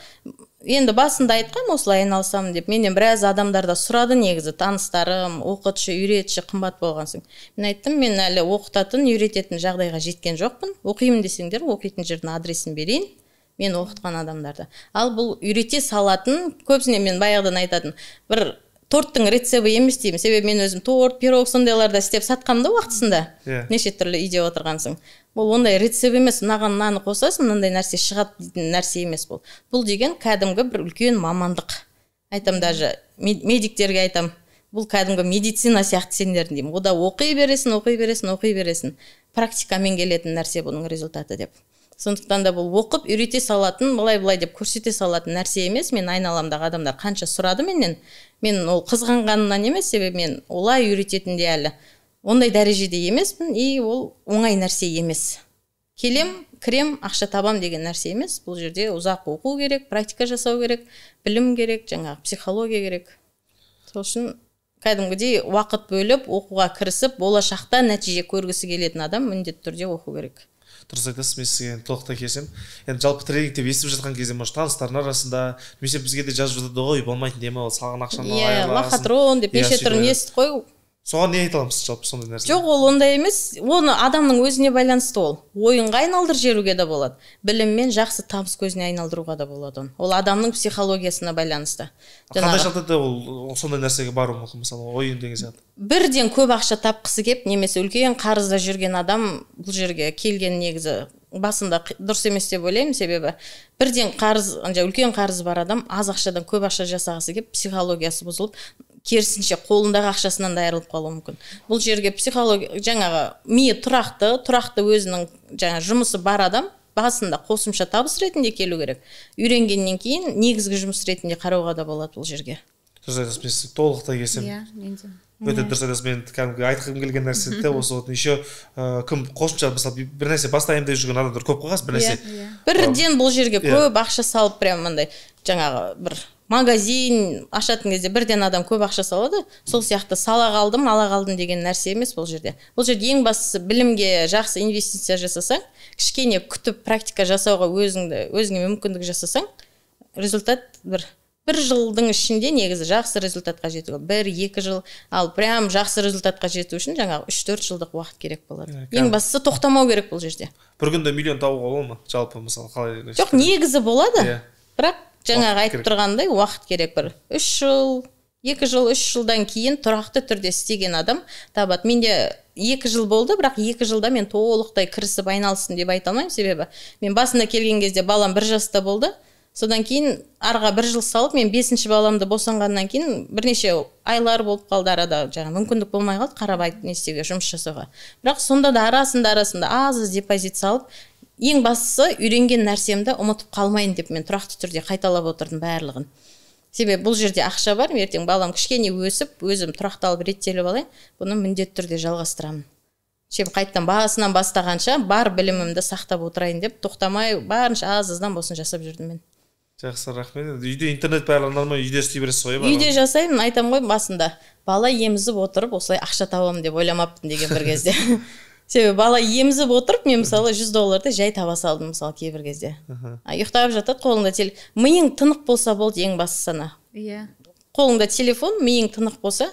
Speaker 1: енді басында айтқам, осылай айналысамын деп, менен біраз адамдар да сұрады негізі, таныстарым, оқытшы, үйретші, қымбат болған соң. Мен айттым, мен әлі оқытатын, үйрететін жағдайға жеткен жоқпын. Оқимын десеңдер, оқитын жердің адресін берейін. Мен оқытқан адамдарды. Ал бұл үйрете салатын, көбісіне мен баяғыдан айтатын, бір торттың рецепті емес деймін. Себебі мен өзім торт, пирог сондайларда істеп сатқам да уақытысында. Неше түрлі үйде отырғансың. Бұл ондай рецепт емес, мынаған мынаны қосасың, мынандай нәрсе шығады дейтін нәрсе емес бұл. Бұл деген кәдімгі бір үлкен мамандық. Айтам даже медиктерге айтам, бұл кәдімгі медицина сияқты сендердің деймін. Ода оқи бересің, оқи бересің, оқи бересің. Практикамен келетін нәрсе бұның результаты деп. Сондықтан да бұл оқып, үйрете салатын, былай-былай деп көрсете салатын нәрсе емес. Мен айналамдағы адамдар қанша сұрады менен, мен ол қызғанғанымнан емес, себебі мен олай үйрететін де әлі ондай дәрежеде емеспін, и ол оңай нәрсе емес. Келем, кірем, ақша табам деген нәрсе емес. Бұл жерде ұзақ оқу керек, практика жасау керек, білім керек, жаңағы психология керек. Сол үшін кәдімгідей уақыт бөліп, оқуға кірісіп, болашақта нәтиже көргісі келетін адам міндетті түрде оқу керек.
Speaker 3: Дұрыс айтасыз, мен сізге толықтай келісемін. Енді жалпы тренинг деп естіп жатқан кезде, может, таныстардың арасында, немесе бізге де жазып жатады ғой, болмайтын деме, ол салған ақшаны
Speaker 1: Иә,
Speaker 3: айырыласың.
Speaker 1: Лохотрон деп неше
Speaker 3: Сөйтіп
Speaker 1: түрін
Speaker 3: айтады.
Speaker 1: естіп қой.
Speaker 3: Соған не айта аламыз жалпы сондай нәрсе?
Speaker 1: Жоқ, ол ондай емес. Оны адамның өзіне байланысты ол. Ойынға айналдырып жіберуге де болады. Біліммен жақсы табыс көзіне айналдыруға да болады оны. Ол адамның психологиясына байланысты.
Speaker 3: Қандай
Speaker 1: Жаңағы
Speaker 3: жағдайда ол сондай нәрсеге баруы мүмкін, мысалы, ойын деген сияқты?
Speaker 1: Бірден көп ақша тапқысы кеп, немесе үлкен қарызда жүрген адам бұл жерге келген негізі басында дұрыс емес деп ойлаймын, себебі бірден қарыз, үлкен қарызы бар адам аз ақшадан көп ақша жасағысы кеп, психологиясы бұзылып, керісінше қолындағы ақшасынан да айырылып қалуы мүмкін. Бұл жерге психология, жаңағы миы тұрақты өзінің жаңа жұмысы бар адам басында қосымша табыс ретінде келу керек. Үйренгеннен кейін негізгі жұмыс ретінде қарауға да болады бұл жерге.
Speaker 3: Дұрыс айтасыз, мен сізге толықтай келісемін.
Speaker 2: Иә, мен де.
Speaker 3: Өте дұрыс айтасыз, мен кәдімгі айтқым келген нәрсе де осы. Вот еще кім қосымша, мысалы, бір нәрсе бастаймын деп жүрген адамдар көп қой қазір, бір нәрсе.
Speaker 1: Бірден бұл жерге көп ақша салып, прям мындай жаңағы бір магазин ашатын кезде бірден адам көп ақша салады, сол сияқты сала қалдым, ала қалдым деген нәрсе емес бұл жерде. Бұл жерде ең бастысы білімге жақсы инвестиция жасасаң, кішкене күтіп практика жасауға өзіңе мүмкіндік жасасаң, результат бір жылдың ішінде негізі жақсы результатқа жетуге, 1-2 жыл, ал прям жақсы результатқа жету үшін жаңағы 3-4 жылдық уақыт керек болады. Ең бастысы тоқтамау керек бұл жерде.
Speaker 3: Бір күнде миллион табуға бола ма? Жалпы, мысалы, қалай?
Speaker 1: Жоқ, негізі болады. Бірақ жаңағы
Speaker 3: Уақыт
Speaker 1: айтып
Speaker 3: керек.
Speaker 1: тұрғандай уақыт керек, бір 3 жыл, 2 жыл, 3 жылдан кейін тұрақты түрде істеген адам табады. Менде 2 жыл болды, бірақ 2 жылда мен толықтай кірісіп айналыстым деп айта алмаймын, себебі мен басында келген кезде балам 1 жаста болды. Содан кейін арға 1 жыл салып, мен 5-ші баламды босанғаннан кейін бірнеше айлар болып қалды арада, жаңа мүмкіндік болмай қалды қарап айтып не істеуге, жұмыс жасауға. Бірақ сонда да арасында аз-аз депозит салып, ең бастысы үйренген нәрсемді ұмытып қалмайын деп мен тұрақты түрде қайталап отырдым барлығын. Себебі бұл жерде ақша бар, ертең балам кішкене өсіп, өзім тұрақталып реттеліп алайын, бұны міндетті түрде жалғастырамын. Чем қайтадан басынан бастағанша бар білімімді сақтап отырайын деп, тоқтамай, барынша аз аздан болсын жасап жүрдім мен.
Speaker 3: Жақсы, рахмет. Енді үйде интернет барлығы нормально, үйде істей бересіз ғой, иә?
Speaker 1: Үйде жасаймын. Айтамын ғой, басында бала емізіп отырып осылай ақша табамын деп ойламаппын деген бір кезде. Себебі бала емізіп отырып мен, мысалы, 100 долларды жай таба салдым, мысалы, кейбір кезде. А ұйықтап жатады, қолыңда миың тынық болса болды, ең бастысы ана. Қолыңда телефон, миың тынық болса.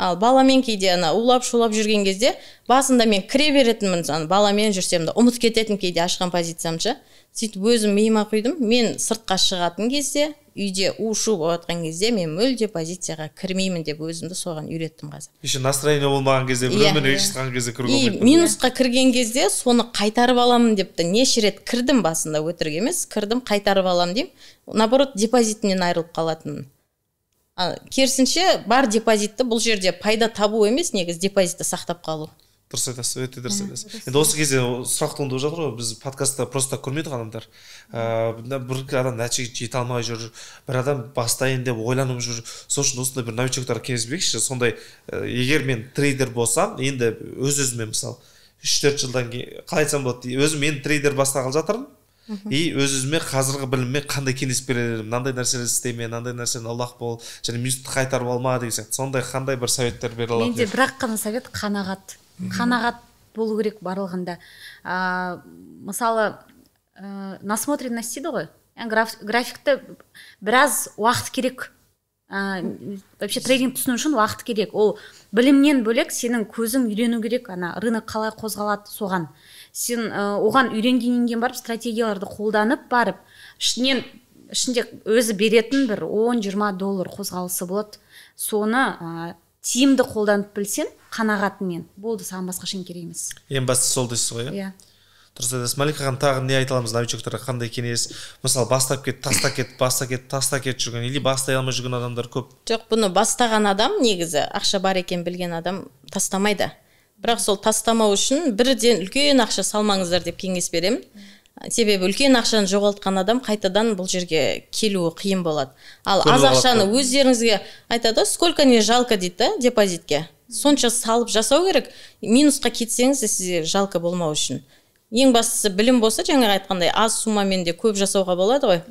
Speaker 1: Ал баламен кейде ана улап шулап жүрген кезде, басында мен кіре беретінмін, ана баламен жүрсем де ұмытып кететінмін кейде ашқан позициямды ше. Сөйтіп өзім миыма құйдым: мен сыртқа шығатын кезде, үйде у шу болып жатқан кезде мен мүлде позицияға кірмеймін деп өзімді соған үйреттім қазір.
Speaker 3: Еще настроение болмаған кезде, біреумен ренжіскен кезде кіруге
Speaker 1: И
Speaker 3: болмайды.
Speaker 1: минусқа кірген кезде соны қайтарып аламын деп те неше рет кірдім басында, өтірік емес, кірдім, қайтарып аламын деймін, наоборот, депозитімнен айырылып қалатынмын. А керісінше, бар депозитті, бұл жерде пайда табу емес, негізі депозитті сақтап қалу.
Speaker 3: Дұрыс айтасыз, өте дұрыс айтасыз. Енді осы кезде сұрақ туындап жатыр ғой, біз подкастта просто так көрмедік адамдар. Бір адам нәтижеге жете алмай жүр, бір адам бастайын деп ойланып жүр. Сол үшін осындай бір новичоктарға кеңес берейікші. Сондай егер мен трейдер болсам, енді өз өзіме, мысалы, 3-4 жылдан кейін, қалай айтсам болады, өзім енді трейдер бастағалы жатырмын и өз өзіме қазіргі біліммен қандай кеңес берер едім? Мынандай нәрселер істеме, мынандай нәрседен аулақ бол және минусты қайтарып алма деген сияқты, сондай қандай бір советтер бере алатын?
Speaker 2: Менде бір ақ қана совет: қанағат. Қанағат болу керек барлығында. Мысалы, насмотренность дейді ғой. Графикті біраз уақыт керек. Вообще трейдинг түсіну үшін уақыт керек. Ол білімнен бөлек сенің көзің үйрену керек, ана рынок қалай қозғалады, соған. Сен оған үйренгеннен кейін барып, стратегияларды қолданып барып, ішінен, ішінде өзі беретін бір 10-20 доллар қозғалысы болады. Соны тиімді қолданып білсең, қанағатымен болды, саған басқа ештеңе керек емес.
Speaker 3: Ең бастысы сол дейсіз ғой, иә?
Speaker 2: Иә.
Speaker 3: Дұрыс айтасыз. Малика ханым, тағы не айта аламыз новичоктарға, қандай кеңес? Мысалы, бастап кет, тастап кет, бастап кет, тастап кетіп жүрген или бастай алмай жүрген адамдар көп.
Speaker 1: Жоқ, бұны бастаған адам, негізі ақша бар екен білген адам тастамайды. Бірақ сол тастамау үшін бірден үлкен ақша салмаңыздар деп кеңес беремін. Себебі үлкен ақшаны жоғалтқан адам қайтадан бұл жерге келуі қиын болады. Ал
Speaker 3: Көріп
Speaker 1: аз
Speaker 3: алады
Speaker 1: ақшаны
Speaker 3: ғой.
Speaker 1: өздеріңізге айтады, сколько не жалко дейді да, депозитке сонша салып жасау керек, минусқа кетсеңіз де сізге жалко болмау үшін. Ең бастысы білім болса, жаңағы айтқандай, аз суммамен де көп жасауға болады ғой.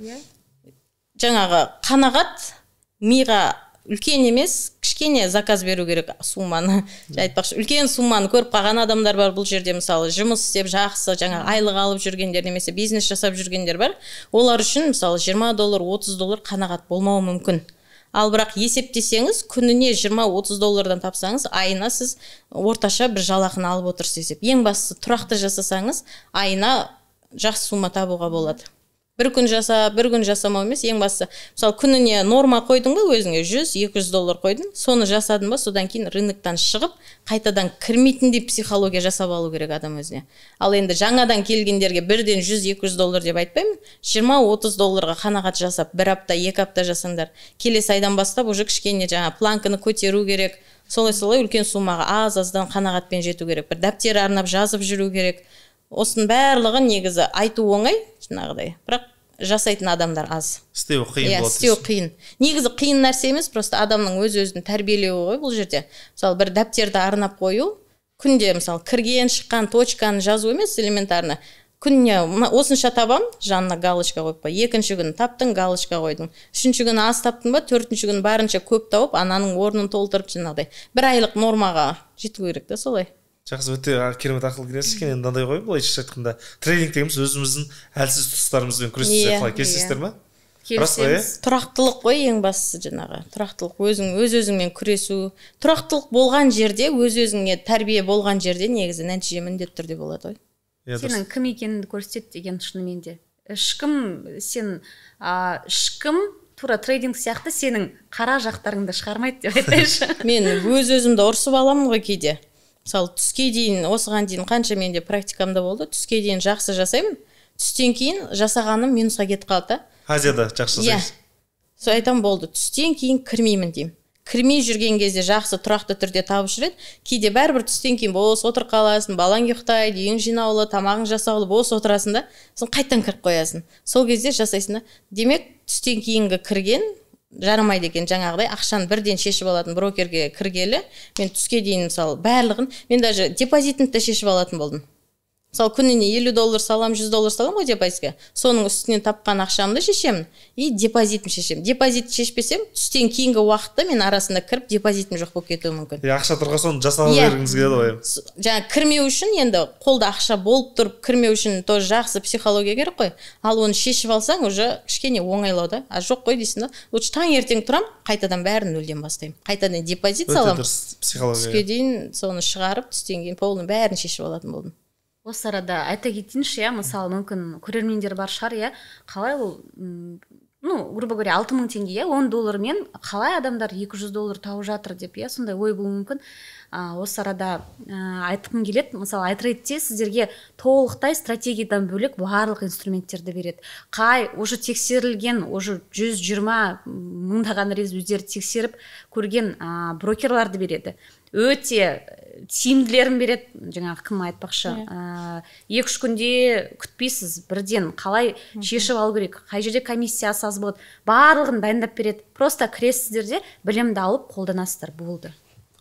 Speaker 1: Жаңағы қанағат, миға үлкен емес, кішкене заказ беру керек сумманы. Айтпақшы, үлкен сумманы көріп қалған адамдар бар бұл жерде, мысалы, жұмыс істеп, жақсы жаңағы айлық алып жүргендер немесе бизнес жасап жүргендер бар. Олар үшін, мысалы, 20 доллар, 30 доллар қанағат болмауы мүмкін. Ал бірақ есептесеңіз, күніне 20-30 доллардан тапсаңыз, айына сіз орташа бір жалақыны алып отырсыз есеп. Ең бастысы, тұрақты жасасаңыз, айына жақсы сумма табуға болады. Бір күн жаса, бір күн жасамау емес, ең бастысы, мысалы, күніне норма қойдың ба өзіңе, 100-200 доллар қойдың, соны жасадың ба, содан кейін рыноктан шығып, қайтадан кірмейтіндей психология жасап алу керек адам өзіне. Ал енді жаңадан келгендерге бірден 100-200 доллар деп айтпаймын, 20-30 долларға қанағат жасап, бір апта, 2 апта жасаңдар, келесі айдан бастап уже кішкене жаңа планканы көтеру керек. Солай солай үлкен суммаға аз аздан қанағатпен жету керек. Бір дәптер арнап жазып жүру керек. Осының барлығы негізі айту оңай жаңағыдай, бірақ жасайтын адамдар аз.
Speaker 3: Істеу қиын болады.
Speaker 1: Істеу қиын. Негізі қиын нәрсе емес, просто адамның өз өзін тәрбиелеуі ғой бұл жерде. Мысалы, бір дәптерді арнап қою, күнде, мысалы, кірген шыққан точканы жазу емес, элементарно күніне осынша табам, жанына галочка қойып қой. Екінші күні таптың, галочка қойдың. Үшінші күні аз таптың ба, төртінші күні барынша көп тауып, ананың орнын толтырып, жаңағыдай бір айлық нормаға жету керек та, солай.
Speaker 3: Жақсы, өте керемет ақыл кеңес екен. Енді мынандай ғой, былайша айтқанда, трейдинг дегеніміз өзіміздің әлсіз тұстарымызбен күресу. Қалай, келісесіздер ма? Рас қой, иә?
Speaker 2: Келісеміз.
Speaker 1: Тұрақтылық қой ең бастысы, жаңағы тұрақтылық, өзің өз өзіңмен күресу. Тұрақтылық болған жерде, өз өзіңе тәрбие болған жерде негізі нәтиже міндетті түрде болады ғой.
Speaker 3: Иә, дұрыс.
Speaker 2: Сенің кім екеніңді көрсетеді деген. Шынымен де, ешкім сен ешкім тура трейдинг сияқты сенің қара жақтарыңды шығармайды деп айтайыншы.
Speaker 1: Мен өз өзімді ұрсып аламын ғой кейде. Мысалы, түске дейін, осыған дейін қанша менде практикамда болды, түске дейін жақсы жасаймын, түстен кейін жасағаным минусқа кетіп қалады да.
Speaker 3: Азияда жақсы жасайсыз.
Speaker 1: Сол айтамын, болды, түстен кейін кірмеймін деймін. Кірмей жүрген кезде жақсы, тұрақты түрде табып жүреді. Кейде бәрібір түстен кейін бос отырып қаласың, балаң ұйықтайды, үйің жинаулы, тамағың жасаулы, бос отырасың да, сосын қайтадан кіріп қоясың. Сол кезде жасайсың да. Демек, түстен кейінгі кірген Жарамайды екен жаңағыдай ақшаны бірден шешіп алатын брокерге кіргелі. Мен түске дейін, мысалы, барлығын, мен даже депозитімді де шешіп алатын болдым. Мысалы, күніне 50 доллар саламын, 100 доллар саламын ғой депозитке. Соның үстінен тапқан ақшамды шешемін и депозитім шешемін. Депозит шешпесем, түстен кейінгі уақытта мен арасында кіріп, депозитім жоқ болып кетуі мүмкін.
Speaker 3: Иә, ақша тұрған соң жасала бергіңіз келеді ғой.
Speaker 1: Жаңа кірмеу үшін, енді қолда ақша болып тұрып кірмеу үшін тоже жақсы психология керек қой. Ал оны шешіп алсаң, уже кішкене оңайлау да. А жоқ қой дейсің да, лучше таңертең тұрамын, қайтадан бәрін нөлден бастаймын, қайтадан депозит
Speaker 3: Өте
Speaker 1: саламын.
Speaker 3: дұрыс психология.
Speaker 1: Түске дейін соны шығарып, түстен кейін полный бәрін шешіп алатын болдым.
Speaker 2: Осы арада айта кетейінші, иә, мысалы, мүмкін, көрермендер бар шығар, иә, қалай ол, ну, грубо говоря, 6000 теңге, иә, 10 доллармен қалай адамдар 200 доллар тауып жатыр деп, иә, сондай ой болуы мүмкін. Осы арада айтқым келеді, мысалы, айтрейдте сіздерге толықтай стратегиядан бөлек барлық инструменттерді береді. Қай уже тексерілген, уже 120 мыңдаған рет өздері тексеріп көрген брокерларды береді, өте тиімділерін береді. Жаңағы кім айтпақшы, 2-3 күнде күтпейсіз, бірден қалай шешіп алу керек, қай жерде комиссиясы аз болады, барлығын дайындап береді. Просто кіресіздер де, білімді алып қолданасыздар, болды.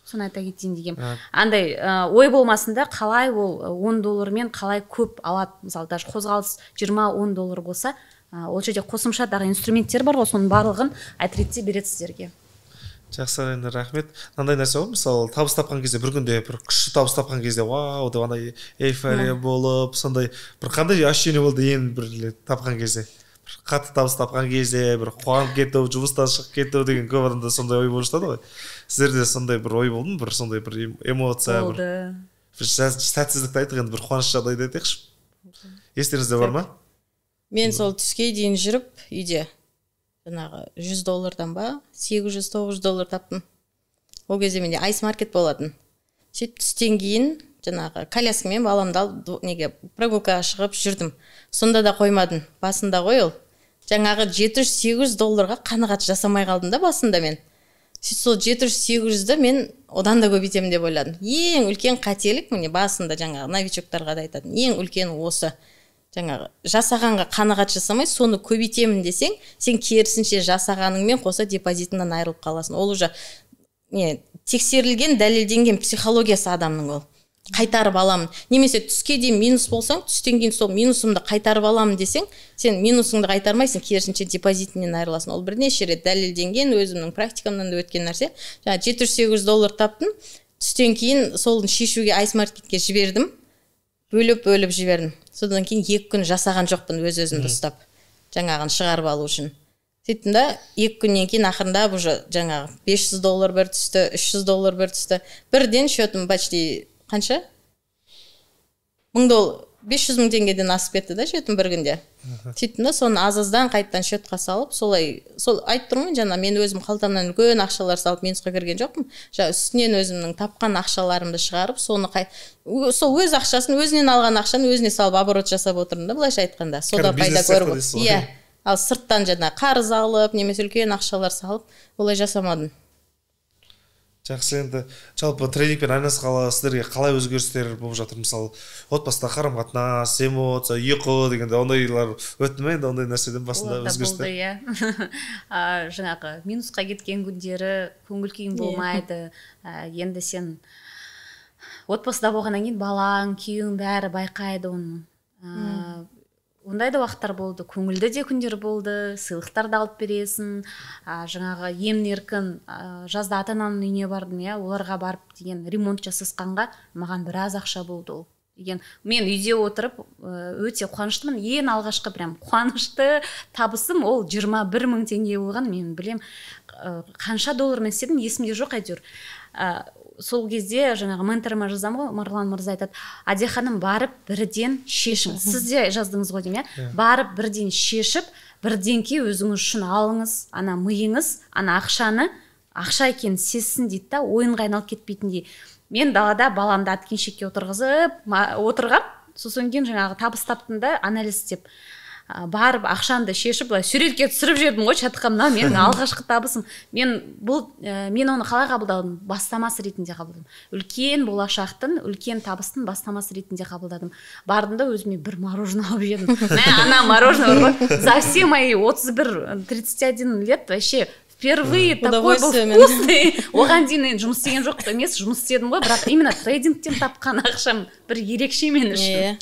Speaker 2: Соны айта кетейін дегенмін. Андай ой болмасын да, қалай ол 10 доллармен қалай көп алады. Мысалы, даже қозғалыс 20-10 доллар болса, ол жерде қосымша тағы инструменттер бар ғой, соның барлығын айтрейдте береді сіздерге.
Speaker 3: Жақсы, енді рахмет. Мынандай нәрсе ғой, мысалы, табыс тапқан кезде, бір күнде бір күшті табыс тапқан кезде, вау деп андай эйфория болып, сондай бір қандай ощущение болды? Ең бір тапқан кезде, бір қатты табыс тапқан кезде бір қуанып кету, жұмыстан шығып кету деген көп адамда сондай ой болып жатады ғой. Сіздерде сондай бір ой болды ма, бір сондай бір эмоция бір?
Speaker 2: Болды.
Speaker 3: Бір сәтсіздікті айттық, енді бір қуаныш жағдайды айтайықшы, естеріңізде бар ма?
Speaker 1: Мен сол түске дейін жүріп үйде жаңағы 100 доллардан ба, 800-900 доллар таптым. Ол кезде менде Айс Маркет болатын. Сөйтіп түстен кейін жаңағы коляскамен баламды алып, неге, прогулкаға шығып жүрдім. Сонда да қоймадым басында ғой. Ол жаңағы 700-800 долларға қанағат жасамай қалдым да басында мен. Сөйтіп сол 700-800-ді мен одан да көбейтемін деп ойладым. Ең үлкен қателік, міне, басында жаңағы новичоктарға да айтатын ең үлкен осы: жаңағы жасағанға қанағат жасамай, соны көбейтемін десең, сен керісінше жасағаныңмен қоса депозитіңнен айырылып қаласың. Ол уже не тексерілген, дәлелденген психологиясы адамның. Ол қайтарып аламын немесе түске дейін минус болсаң, түстен кейін сол минусымды қайтарып аламын десең, сен минусыңды қайтармайсың, керісінше депозитіңнен айырыласың. Ол бірнеше рет дәлелденген, өзімнің практикамнан да өткен нәрсе. Жаңағы 700-800 доллар таптым түстен кейін, соны шешуге Айс Маркетке жібердім, бөліп бөліп жібердім. Содан кейін 2 күн жасаған жоқпын, өз өзімді ұстап, жаңағын шығарып алу үшін. Сөйттім да, 2 күннен кейін ақырындап уже жаңағы 500 доллар бір түсті, 300 доллар бір түсті. Бірден счетым почти қанша мың доллар, 500 000 теңгеден асып кетті да счетым бір күнде. Сөйттім да, соны аз аздан қайтадан счетқа салып, солай. Сол айтып тұрмын ғой, жаңа мен өзім қалтамнан үлкен ақшалар салып минусқа кірген жоқпын. Жаңа үстінен өзімнің тапқан ақшаларымды шығарып, соны сол өз ақшасын, өзінен алған ақшаны өзіне салып, оборот жасап отырмын да, былайша айтқанда, содан
Speaker 3: Кәдімгі
Speaker 1: пайда
Speaker 3: бизнес сияқты
Speaker 1: көріп.
Speaker 3: дейсіз ғой.
Speaker 1: Иә, ал сырттан жаңа қарыз алып немесе үлкен ақшалар салып, олай жасамадым.
Speaker 3: Жақсы. Енді жалпы трейдингпен айналысқалы сіздерге қалай өзгерістер болып жатыр? Мысалы, отбасыда қарым қатынас, эмоция, ұйқы дегенде, ондайлар өтті ме енді, ондай нәрседен басында
Speaker 2: Олар да
Speaker 3: өзгерістер?
Speaker 2: болды, иә. Жаңағы минусқа кеткен күндері көңіл күйің болмайды. Енді сен отбасыда болғаннан кейін балаң, күйеуің, бәрі байқайды оны. Ондай да уақыттар болды, көңілді де күндер болды, сыйлықтар да алып бересің. Жаңағы емін еркін жазда ата анамның үйіне бардым, иә, оларға барып деген ремонт жасасқанға маған біраз ақша болды ол деген. Мен үйде отырып өте қуаныштымын. Ең алғашқы прям қуанышты табысым ол 21 мың теңге болған. Мен білем, қанша доллармен істедім, есімде жоқ әйтеуір. Сол кезде жаңағы менторыма жазамын ғой, Марғұлан мырза айтады: «Әдия ханым, барып бірден шешіңіз». Сіз де жаздыңыз ғой деймін, иә? «Барып бірден шешіп, бірдеңке өзіңіз үшін алыңыз, ана миыңыз ана ақшаны ақша екенін сезсін», — дейді да, ойынға айналып кетпейтіндей. Мен далада баламды әткеншекке отырғызып отырғам. Сосын кейін жаңағы табыс таптым да, анализ істеп, барып ақшамды шешіп, былай суретке түсіріп жібердім ғой чатқа: мынау менің алғашқы табысым. Мен бұл мен оны қалай қабылдадым? Бастамасы ретінде қабылдадым, үлкен болашақтың, үлкен табыстың бастамасы ретінде қабылдадым. Бардым да, өзіме бір мороженое алып жедім. Мә, ана мороженое бар ғой, за все мои 31, 31 лет вообще Впервые такой был вкусный. Оған дейін енді жұмыс істеген жоқ емес, жұмыс істедім ғой, бірақ именно трейдингтен тапқан ақшам бір ерекше мен үшін.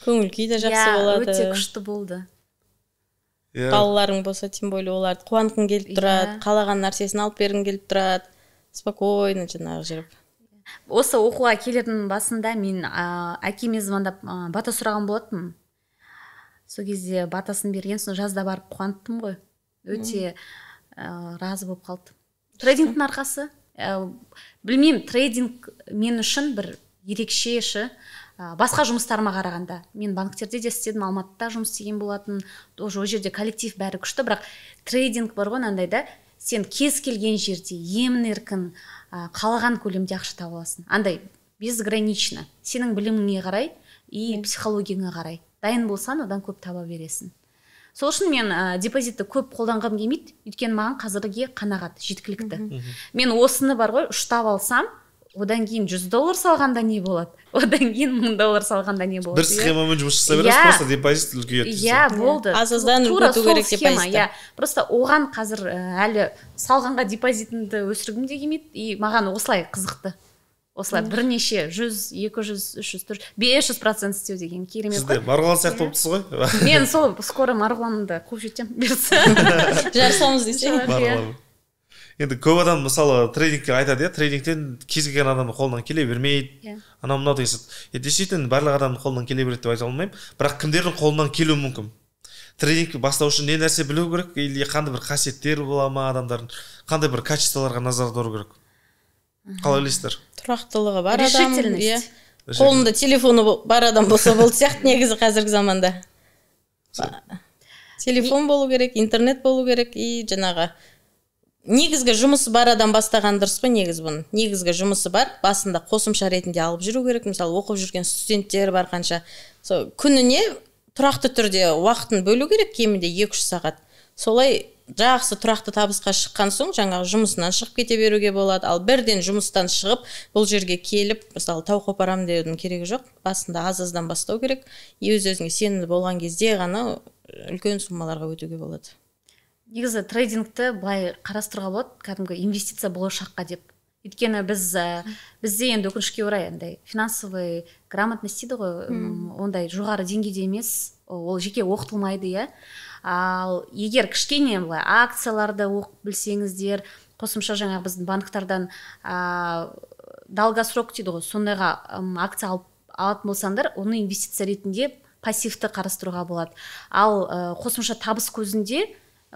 Speaker 1: Көңіл күй де жақсы болады.
Speaker 2: Өте күшті болды.
Speaker 1: Балаларың болса, тем более оларды қуантқың келіп тұрады, қалаған нәрсесін алып бергің келіп тұрады, спокойно жаңағы жүріп.
Speaker 2: Осы оқуға келердің басында мен әкеме звондап бата сұраған болатынмын. Сол кезде батасын берген, соң жазда барып қуанттым ғой. Өте разы болып қалды. Трейдингтің арқасы. Білмеймін, трейдинг мен үшін бір ерекше. Басқа жұмыстарыма қарағанда. Мен банктерде де істедім, Алматыда жұмыс істеген болатын. Тоже ол жерде коллектив бәрі күшті, бірақ трейдинг бар ғой мынандай да, сен кез келген жерде емін-еркін қалаған көлемде ақша таба аласың. Андай безгранично. Сенің біліміңе қарай и психологияңа қарай. Дайын болсаң, одан көп таба бересің. Сол үшін мен депозитті көп қолданғым келмейді, өйткені маған қазірге қанағат жеткілікті. Мен осыны бар ғой, ұштап алсам, одан кейін $100 салғанда не болады? Одан кейін $1000 салғанда не болады?
Speaker 3: Бір схемамен жұмыс жасай бересіз, просто депозит үлкейеді.
Speaker 2: Иә, болды.
Speaker 1: Аз-аздан өту керек депозитті.
Speaker 2: Просто оған қазір әлі салғанға депозитімді өсіргім де келмейді, и маған осылай қызықты. Осылай бірнеше 100, 200, 300, 400, 500% істеу деген керемет қой.
Speaker 3: Сіз де Марғұлан сияқты болып тұрсыз ғой.
Speaker 2: Мен сол скоро Марғұланды қуып жетемін, бұйыртса.
Speaker 1: Жарысамыз десең.
Speaker 3: Марғұлан. Енді көп адам мысалы трейдингке айтады, трейдингтен кез келген адамның қолынан келе бермейді. Анау мынау деген сияқты. Действительно барлық адамның қолынан келе береді деп айта алмаймын, бірақ кімдердің қолынан келуі мүмкін? Трейдингті бастау үшін не нәрсе білу керек, или қандай бір қасиеттер бола ма адамдардың, қандай бір качестволарға назар аудару керек? Қалай ойлайсыздар?
Speaker 1: Тұрақтылығы бар адам, қолында телефоны бар адам болса болды сияқты негізі қазіргі заманда. Телефон болу керек, интернет болу керек, и жаңағы негізгі жұмысы бар адам бастаған дұрыс қой негізі бұның. Негізгі жұмысы бар, басында қосымша ретінде алып жүру керек. Мысалы, оқып жүрген студенттер бар қанша. Сол күніне тұрақты түрде уақытын бөлу керек, кемінде 2-3 сағат. Солай жақсы тұрақты табысқа шыққан соң жаңағы жұмысынан шығып кете беруге болады. Ал бірден жұмыстан шығып бұл жерге келіп, мысалы, тау қопарам деудің керегі жоқ. Басында аз-аздан бастау керек. Өз-өзіңе сенімді болған кезде ғана үлкен суммаларға өтуге болады.
Speaker 2: Негізі трейдингті былай қарастыруға болады, кәдімгі инвестиция болашаққа деп. Өйткені бізде енді өкінішке орай андай финансовый грамотность дейді ғой, ондай жоғары деңгейде емес, ол жеке оқытылмайды, иә. Ал егер кішкене былай акцияларды оқып білсеңіздер, қосымша жаңағы біздің банктардан долгосрок дейді ғой, сондайға акция алатын болсаңдар, оны инвестиция ретінде пассивті қарастыруға болады. Ал қосымша табыс көзінде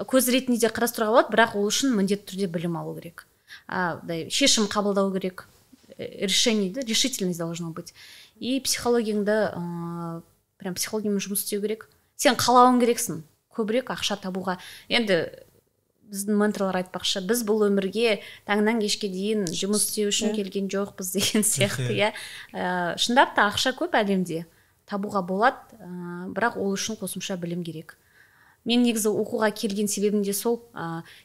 Speaker 2: көз ретінде де қарастыруға болады, бірақ ол үшін міндетті түрде білім алу керек. Шешім қабылдау керек. Решение, решительность должно быть. И психологияңды, прям психологиямен жұмыс істеу керек. Сен қалауың керексің, көбірек ақша табуға. Енді біздің менторлар айтпақшы, біз бұл өмірге таңнан кешке дейін жұмыс істеу үшін келген жоқпыз деген сияқты, иә. Шындап та ақша көп әлемде, табуға болады, бірақ ол үшін қосымша білім керек. Мен негізі оқуға келген себебім де сол,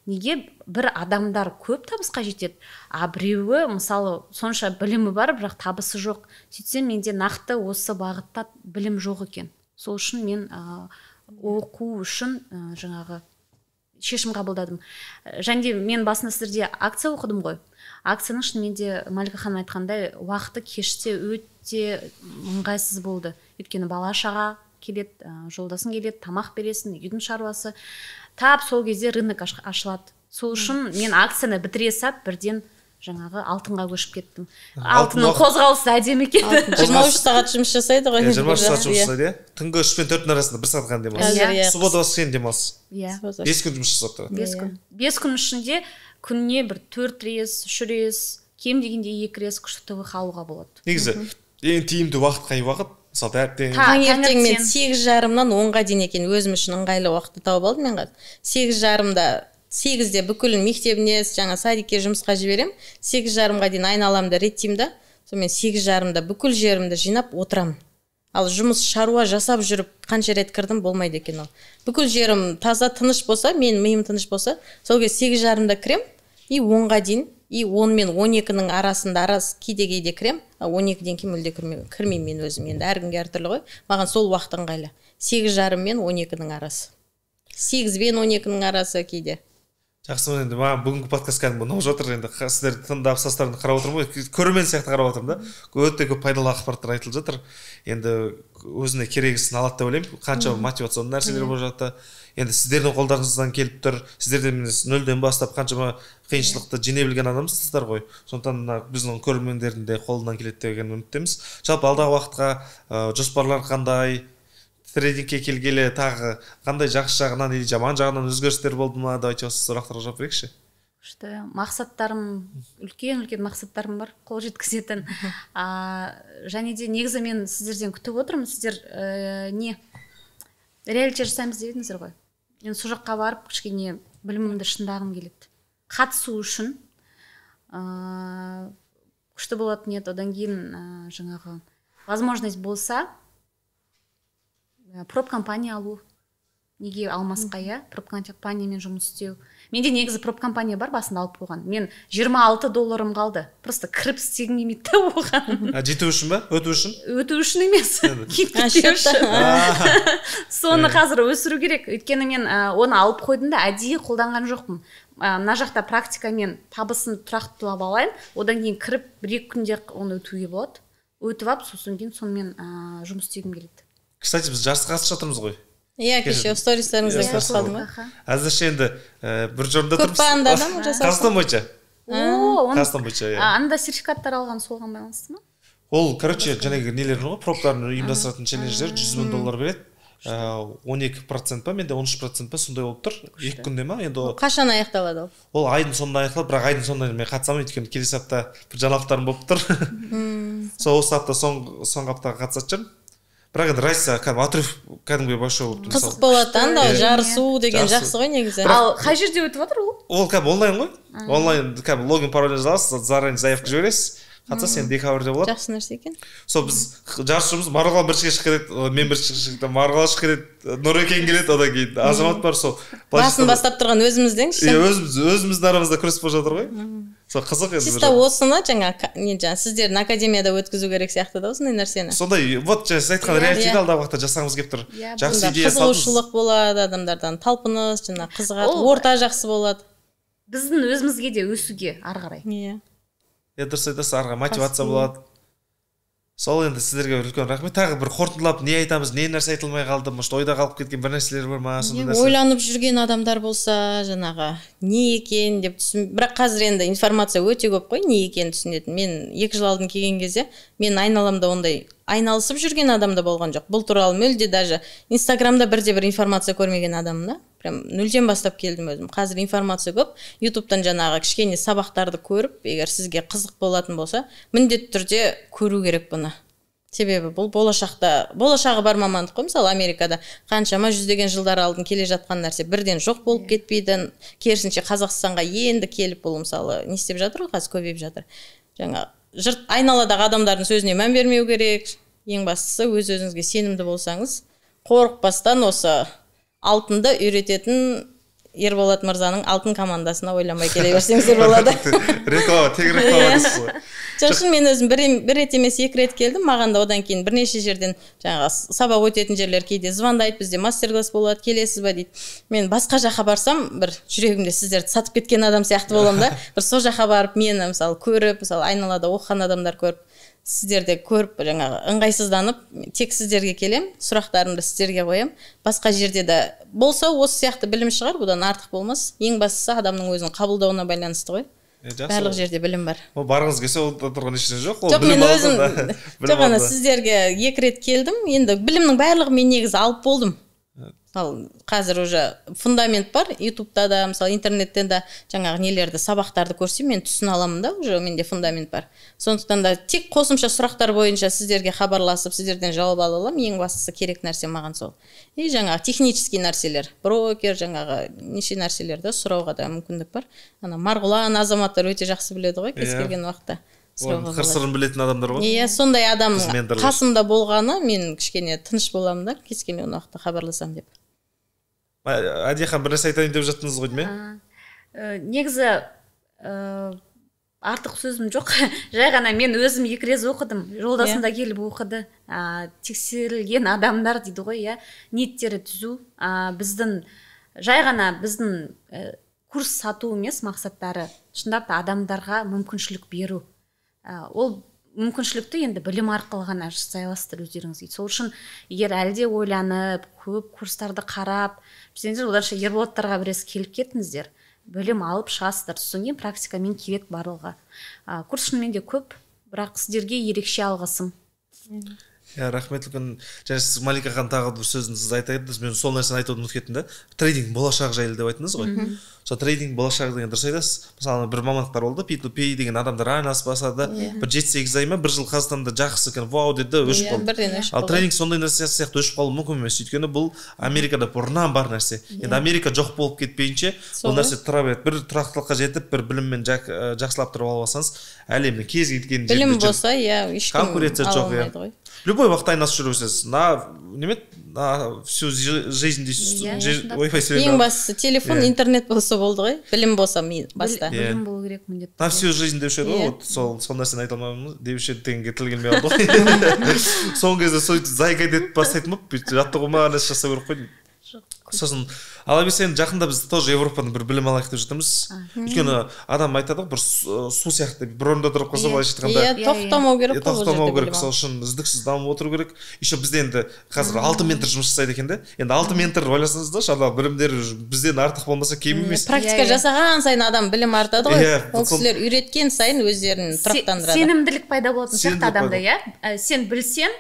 Speaker 2: неге бір адамдар көп табысқа жетеді, а біреуі, мысалы, сонша білімі бар, бірақ табысы жоқ. Сөйтсем, менде нақты осы бағытта білім жоқ екен. Сол үшін мен оқу үшін жаңағы шешім қабылдадым. Және де мен басында сіздерде акция оқыдым ғой. Акцияның шынымен де Малика ханым айтқандай, уақыты кеште өте ыңғайсыз болды. Өйткені бала шаға келеді, жолдасың келеді, тамақ бересің, үйдің шаруасы. Тап сол кезде рынок ашылады. Сол үшін мен акцияны бітіре сап, бірден жаңағы алтынға көшіп кеттім. Алтынның қозғалысы әдемі екен.
Speaker 1: 23 сағат жұмыс жасайды ғой.
Speaker 3: 23 сағат жұмыс жасайды, иә. Түнгі 3 пен 4-тің арасында 1 сағат ғана демалыс. Суббота воскресенье демалыс.
Speaker 2: Иә.
Speaker 3: 5 күн жұмыс жасап тұрады.
Speaker 2: 5 күн. 5 күн ішінде күніне бір 4 рейс, 3 рейс, кем дегенде 2 рейс күшті ТВХ алуға болады.
Speaker 3: Негізі ең тиімді уақыт қай уақыт? Мысалы,
Speaker 1: таңертең мен 8:30-нан 10-ға дейін екен өзім үшін ыңғайлы уақытты тауып алдым мен қазір. 8:30-да 8-де бүкіл мектебіне, жаңа садикке жұмысқа жіберем. 8:30-ға дейін айналамды реттеймін да. Сонымен 8:30-да бүкіл жерімді жинап отырамын. Ал жұмыс шаруа жасап жүріп қанша рет кірдім, болмайды екен ол. Бүкіл жерім таза тыныш болса, мен миым тыныш болса, сол кезде 8:30-да кірем, и 10-ға дейін, и 10 мен 12-нің арасында арас кейде-кейде кірем, 12-ден кейін мүлде кірмеймін мен өзім. Енді әр күнге әртүрлі ғой. Маған сол уақыт ыңғайлы. 8:30 мен 12-нің арасы. 8 бен 12-нің арасы кейде.
Speaker 3: Жақсы, енді маған бүгінгі подкаст кәдімгі ұнап жатыр. Енді сіздерді тыңдап, составын қарап отырмын ғой, көрермен сияқты қарап отырмын да. Өте көп пайдалы ақпараттар айтылып жатыр. Енді өзіне керегісін алады деп ойлаймын. Қанша мотивационды нәрселер болып жатты. Енді сіздердің қолдарыңыздан келіп тұр. Сіздер де нөлден бастап қаншама қиыншылықты жеңе білген адамсыздар ғой. Сондықтан мына біздің көрермендердің де қолынан келеді деген үміттеміз. Жалпы алдағы уақытқа жоспарлар қандай? Трейдингке келгелі тағы қандай жақсы жағынан или жаман жағынан өзгерістер болды ма? Давайте осы сұрақтарға жауап берейікші.
Speaker 2: Күшті. Мақсаттарым, үлкен-үлкен мақсаттарым бар, қол жеткізетін. Және де негізі мен сіздерден күтіп отырмын. Сіздер не реалити жасаймыз деп едіңіздер ғой. Мен сол жаққа барып кішкене білімімді шыңдағым келеді. Қатысу үшін күшті болатын еді. Одан кейін жаңағы возможность болса проп-компания алу. Неге алмасқа, иә? Проп-компаниямен жұмыс істеу. Менде негізі проп-компания бар, басында алып қойған. Мен 26 долларым қалды. Просто кіріп істегім келмейді да оған.
Speaker 3: Жету үшін ба? Өту үшін?
Speaker 2: Өту үшін емес. Киіп кетпеу үшін. Соны қазір өсіру керек. Өйткені мен оны алып қойдым да әдейі қолданған жоқпын. Мына жақта практикамен табысын тұрақтылап алайын. Одан кейін кіріп бір-екі күнде оны өтуге болады. Өтіп алып, сосын кейін сонымен жұмыс істегім келеді.
Speaker 3: Кстати, біз жарысқа қатысып жатырмыз ғой.
Speaker 1: Иә, кеше стористарыңызда көріп қалдым ғой.
Speaker 3: Әзірше енді бір жорында тұрмыз.
Speaker 1: Көп бағанда да ма жасалған?
Speaker 3: Қазақстан бойынша. Қазақстан бойынша, иә.
Speaker 2: Анда сертификаттар алған соған байланысты ма?
Speaker 3: Ол, короче, жаңағы нелер ғой, проптарын ұйымдастыратын челлендждер 100 000 доллар береді. 12% па, менде 13% па, сондай болып тұр. 2 күнде ма? Енді ол
Speaker 1: қашан аяқталады ол?
Speaker 3: Ол айдың соңында аяқталады, бірақ айдың соңында мен қатыса алмаймын, өйткені келесі апта бір жаңалықтарым болып тұр. Сол осы апта соңғы аптаға қатысатын шығармын. Бірақ енді разница кәдімгі отрыв кәдімгі большой болып тұр.
Speaker 1: Қызық болады анда жарысу деген жақсы ғой негізі.
Speaker 2: Ал қай жерде өтіп жатыр ол?
Speaker 3: Ол кәдімгі онлайн ғой. Онлайн кәдімгі логин пароль жазасыз, заранее заявка жібересіз. Қатысасыз, енді декабрьде болады.
Speaker 1: Жақсы нәрсе екен.
Speaker 3: Сол біз жарысып жүрміз, Марғұлан біріншіге шығып кетеді, мен бірінші шығып кетемін, Марғұлан шығып кетеді, Нұрекен келеді, одан кейін Азамат бар, сол.
Speaker 1: Басын бастап тұрған өзімізден ше.
Speaker 3: Иә, өзіміздің арамызда күрес болып жатыр ғой. Сол қызық енді.
Speaker 1: Чисто осыны жаңа не жаңа сіздердің академияда өткізу керек сияқты да осындай нәрсені.
Speaker 3: Сондай, вот жаңа сіз айтқан реалитиді алдағы уақытта жасағымыз келіп тұр. Жақсы идея салдыңыз.
Speaker 1: Қызығушылық болады адамдардан, талпыныс, жаңа қызығады, орта жақсы болады.
Speaker 2: Біздің өзімізге де өсуге ары қарай.
Speaker 1: Иә.
Speaker 3: Дұрыс айтасыз, арға мотивация болады. Сол енді сіздерге үлкен рахмет. Тағы бір қорытындылап не айтамыз, не нәрсе айтылмай қалды, может ойда қалып кеткен бір нәрселер бар ма, сондай нәрсе?
Speaker 1: Ойланып жүрген адамдар болса, жаңағы не екен деп түсін. Бірақ қазір енді информация өте көп қой, не екенін түсінетін. Мен 2 жыл алдын келген кезде мен айналамда ондай айналысып жүрген адам да болған жоқ. Бұл туралы мүлде даже Инстаграмда бірде-бір информация көрмеген адаммын да. Прям нөлден бастап келдім өзім. Қазір информация көп. Ютубтан жаңағы кішкене сабақтарды көріп, егер сізге қызық болатын болса, міндетті түрде көру керек бұны. Себебі бұл болашақта, болашағы бар мамандық қой. Мысалы, Америкада қаншама жүздеген жылдар алдын келе жатқан нәрсе бірден жоқ болып кетпейді. Керісінше Қазақстанға енді келіп бұл мысалы не істеп жатыр ғой, қазір көбейіп жатыр. Жаңа жұрт айналадағы адамдардың сөзіне мән бермеу керек. Ең бастысы өз-өзіңізге сенімді болсаңыз, қорықпастан осы алтынды үйрететін Ерболат мырзаның алтын командасына ойланбай келе берсеңіздер болады.
Speaker 3: Реклама, тегін реклама дейсіз ғой.
Speaker 1: Жоқ, шын мен өзім бір рет емес, 2 рет келдім. Маған да одан кейін бірнеше жерден жаңағы сабақ өтетін жерлер кейде звондайды, бізде мастер-класс болады, келесіз ба дейді. Мен басқа жаққа барсам, бір жүрегімде сіздерді сатып кеткен адам сияқты боламын да. Бір сол жаққа барып мені мысалы көріп, мысалы айналада оқыған адамдар көріп, сіздерді көріп жаңағы ыңғайсызданып, тек сіздерге келем, сұрақтарымды сіздерге қоям. Басқа жерде де болса осы сияқты білім шығар, бұдан артық болмас. Ең бастысы адамның өзін қабылдауына байланысты ғой. Барлық жерде білім бар.
Speaker 3: Ол барғыңыз келсе, ол тұрған ештеңе жоқ. Ол
Speaker 1: жоқ, мен
Speaker 3: білім алды
Speaker 1: өзім
Speaker 3: да. Білім
Speaker 1: жоқ, ана
Speaker 3: алды.
Speaker 1: Сіздерге 2 рет келдім. Енді білімнің барлығын мен негізі алып болдым. Ал қазір уже фундамент бар, ютубта да, мысалы интернеттен де жаңағы нелерді, сабақтарды көрсем, мен түсіне аламын да, уже менде фундамент бар. Сондықтан да тек қосымша сұрақтар бойынша сіздерге хабарласып, сіздерден жауап ала аламын. Ең бастысы керек нәрсе маған сол. И жаңағы технический нәрселер, брокер, жаңағы неше нәрселерді сұрауға да мүмкіндік бар. Ана Марғұлан азаматтар өте жақсы біледі ғой, кез келген уақытта сұрауға
Speaker 3: Оның қыр
Speaker 1: болады.
Speaker 3: сырын білетін адамдар ғой.
Speaker 1: Иә, сондай адам
Speaker 3: Біз менторлар.
Speaker 1: қасымда болғаны, мен кішкене тыныш боламын да, кез келген уақытта хабарласамын деп.
Speaker 3: Әдия ханым, бір нәрсе айтайын деп жаттыңыз ғой деймін, иә?
Speaker 2: Негізі артық сөзім жоқ. Жай ғана мен өзім 2 рет оқыдым. Жолдасым да келіп оқыды. Тексерілген адамдар дейді ғой, иә, ниеттері түзу. Біздің жай ғана біздің Курс сату емес мақсаттары, шындап та адамдарға мүмкіншілік беру. Ол мүмкіншілікті енді білім арқылы ғана жасай аласыздар өздеріңізге. Сол үшін егер әлі де ойланып, көп курстарды қарап жүрсеңіздер, оданша Ерболаттарға біраз келіп кетіңіздер, білім алып шығасыздар. Содан кейін практикамен келеді барлығы. Курс шынымен де көп, бірақ сіздерге ерекше алғысым.
Speaker 3: Иә, рахмет үлкен. Және сіз, Малика ханым, тағы бір сөзін сіз айта кеттіңіз, мен сол нәрсені айтуды ұмытып кеттім да. Трейдинг болашағы жайлы деп айттыңыз ғой. Сол трейдинг болашағы деген дұрыс айтасыз. Мысалы, бір мамандықтар болды, P2P деген, адамдар айналысып бастады. Бір 7-8 ай ма, бір жыл Қазақстанда жақсы екен, вау деді да, өшіп
Speaker 1: Иә,
Speaker 3: қалды.
Speaker 1: Бірден өшіп
Speaker 3: Ал
Speaker 1: қалды.
Speaker 3: трейдинг сондай нәрсе сияқты өшіп қалуы мүмкін емес, өйткені бұл Америкада бұрыннан бар нәрсе. Енді Америка жоқ болып кетпейінше,
Speaker 1: Сол
Speaker 3: бұл
Speaker 1: ғой.
Speaker 3: нәрсе тұра береді. Бір тұрақтылыққа жетіп, бір біліммен жақсылап тұрып алып алсаңыз, әлемнің кез келген
Speaker 1: Білім
Speaker 3: жерінде жүр.
Speaker 1: болса, иә, ешкім
Speaker 3: Конкуренция
Speaker 1: ала
Speaker 3: жоқ, иә.
Speaker 1: алмайды ғой.
Speaker 3: Любой уақытта айналысып жүре бересіз, на неме, на всю жизнь дейсіз.
Speaker 2: Иә, шындап.
Speaker 3: Ойбай,
Speaker 1: Ең
Speaker 3: сөйлеме.
Speaker 1: бастысы телефон, интернет болса болды ғой, білім болса ми баста.
Speaker 2: Білім болу керек міндетті
Speaker 3: На
Speaker 2: түрде.
Speaker 3: всю жизнь деуші еді ғой. Вот сол нәрсені айта алмаймын. Деуші еді дегенге тіл келмей қалды ғой. Соңғы кезде сөйтіп заикать етіп бастайтын болып, бүйтіп жаттығу ма, нәрсе жасау керек қой.
Speaker 2: Жоқ.
Speaker 3: Сосын, ала берсе, енді жақында біз тоже Европадан бір білім алайық деп жатырмыз, өйткені адам айтады ғой, бір су сияқты бір орында тұрып қалса, былайша айтқанда,
Speaker 1: Иә, тоқтамау керек қой бұл
Speaker 3: тоқтамау
Speaker 1: жерде
Speaker 3: керек.
Speaker 1: білім
Speaker 3: Сол
Speaker 1: алу.
Speaker 3: үшін үздіксіз дамып отыру керек. Еще бізде енді қазір алты ментор жұмыс жасайды екен да. Енді алты ментор, ойласаңыздаршы, ана білімдері уже бізден артық болмаса, кем емес.
Speaker 1: Практика
Speaker 2: Иә, иә.
Speaker 1: жасаған сайын адам білім артады ғой.
Speaker 3: Иә,
Speaker 1: Ол кісілер үйреткен сайын өздерін тұрақтандырады.
Speaker 2: Сенімділік пайда болатын сияқты
Speaker 3: Сенімділік
Speaker 2: адамда,
Speaker 3: пайда.
Speaker 2: иә. Сен білсең,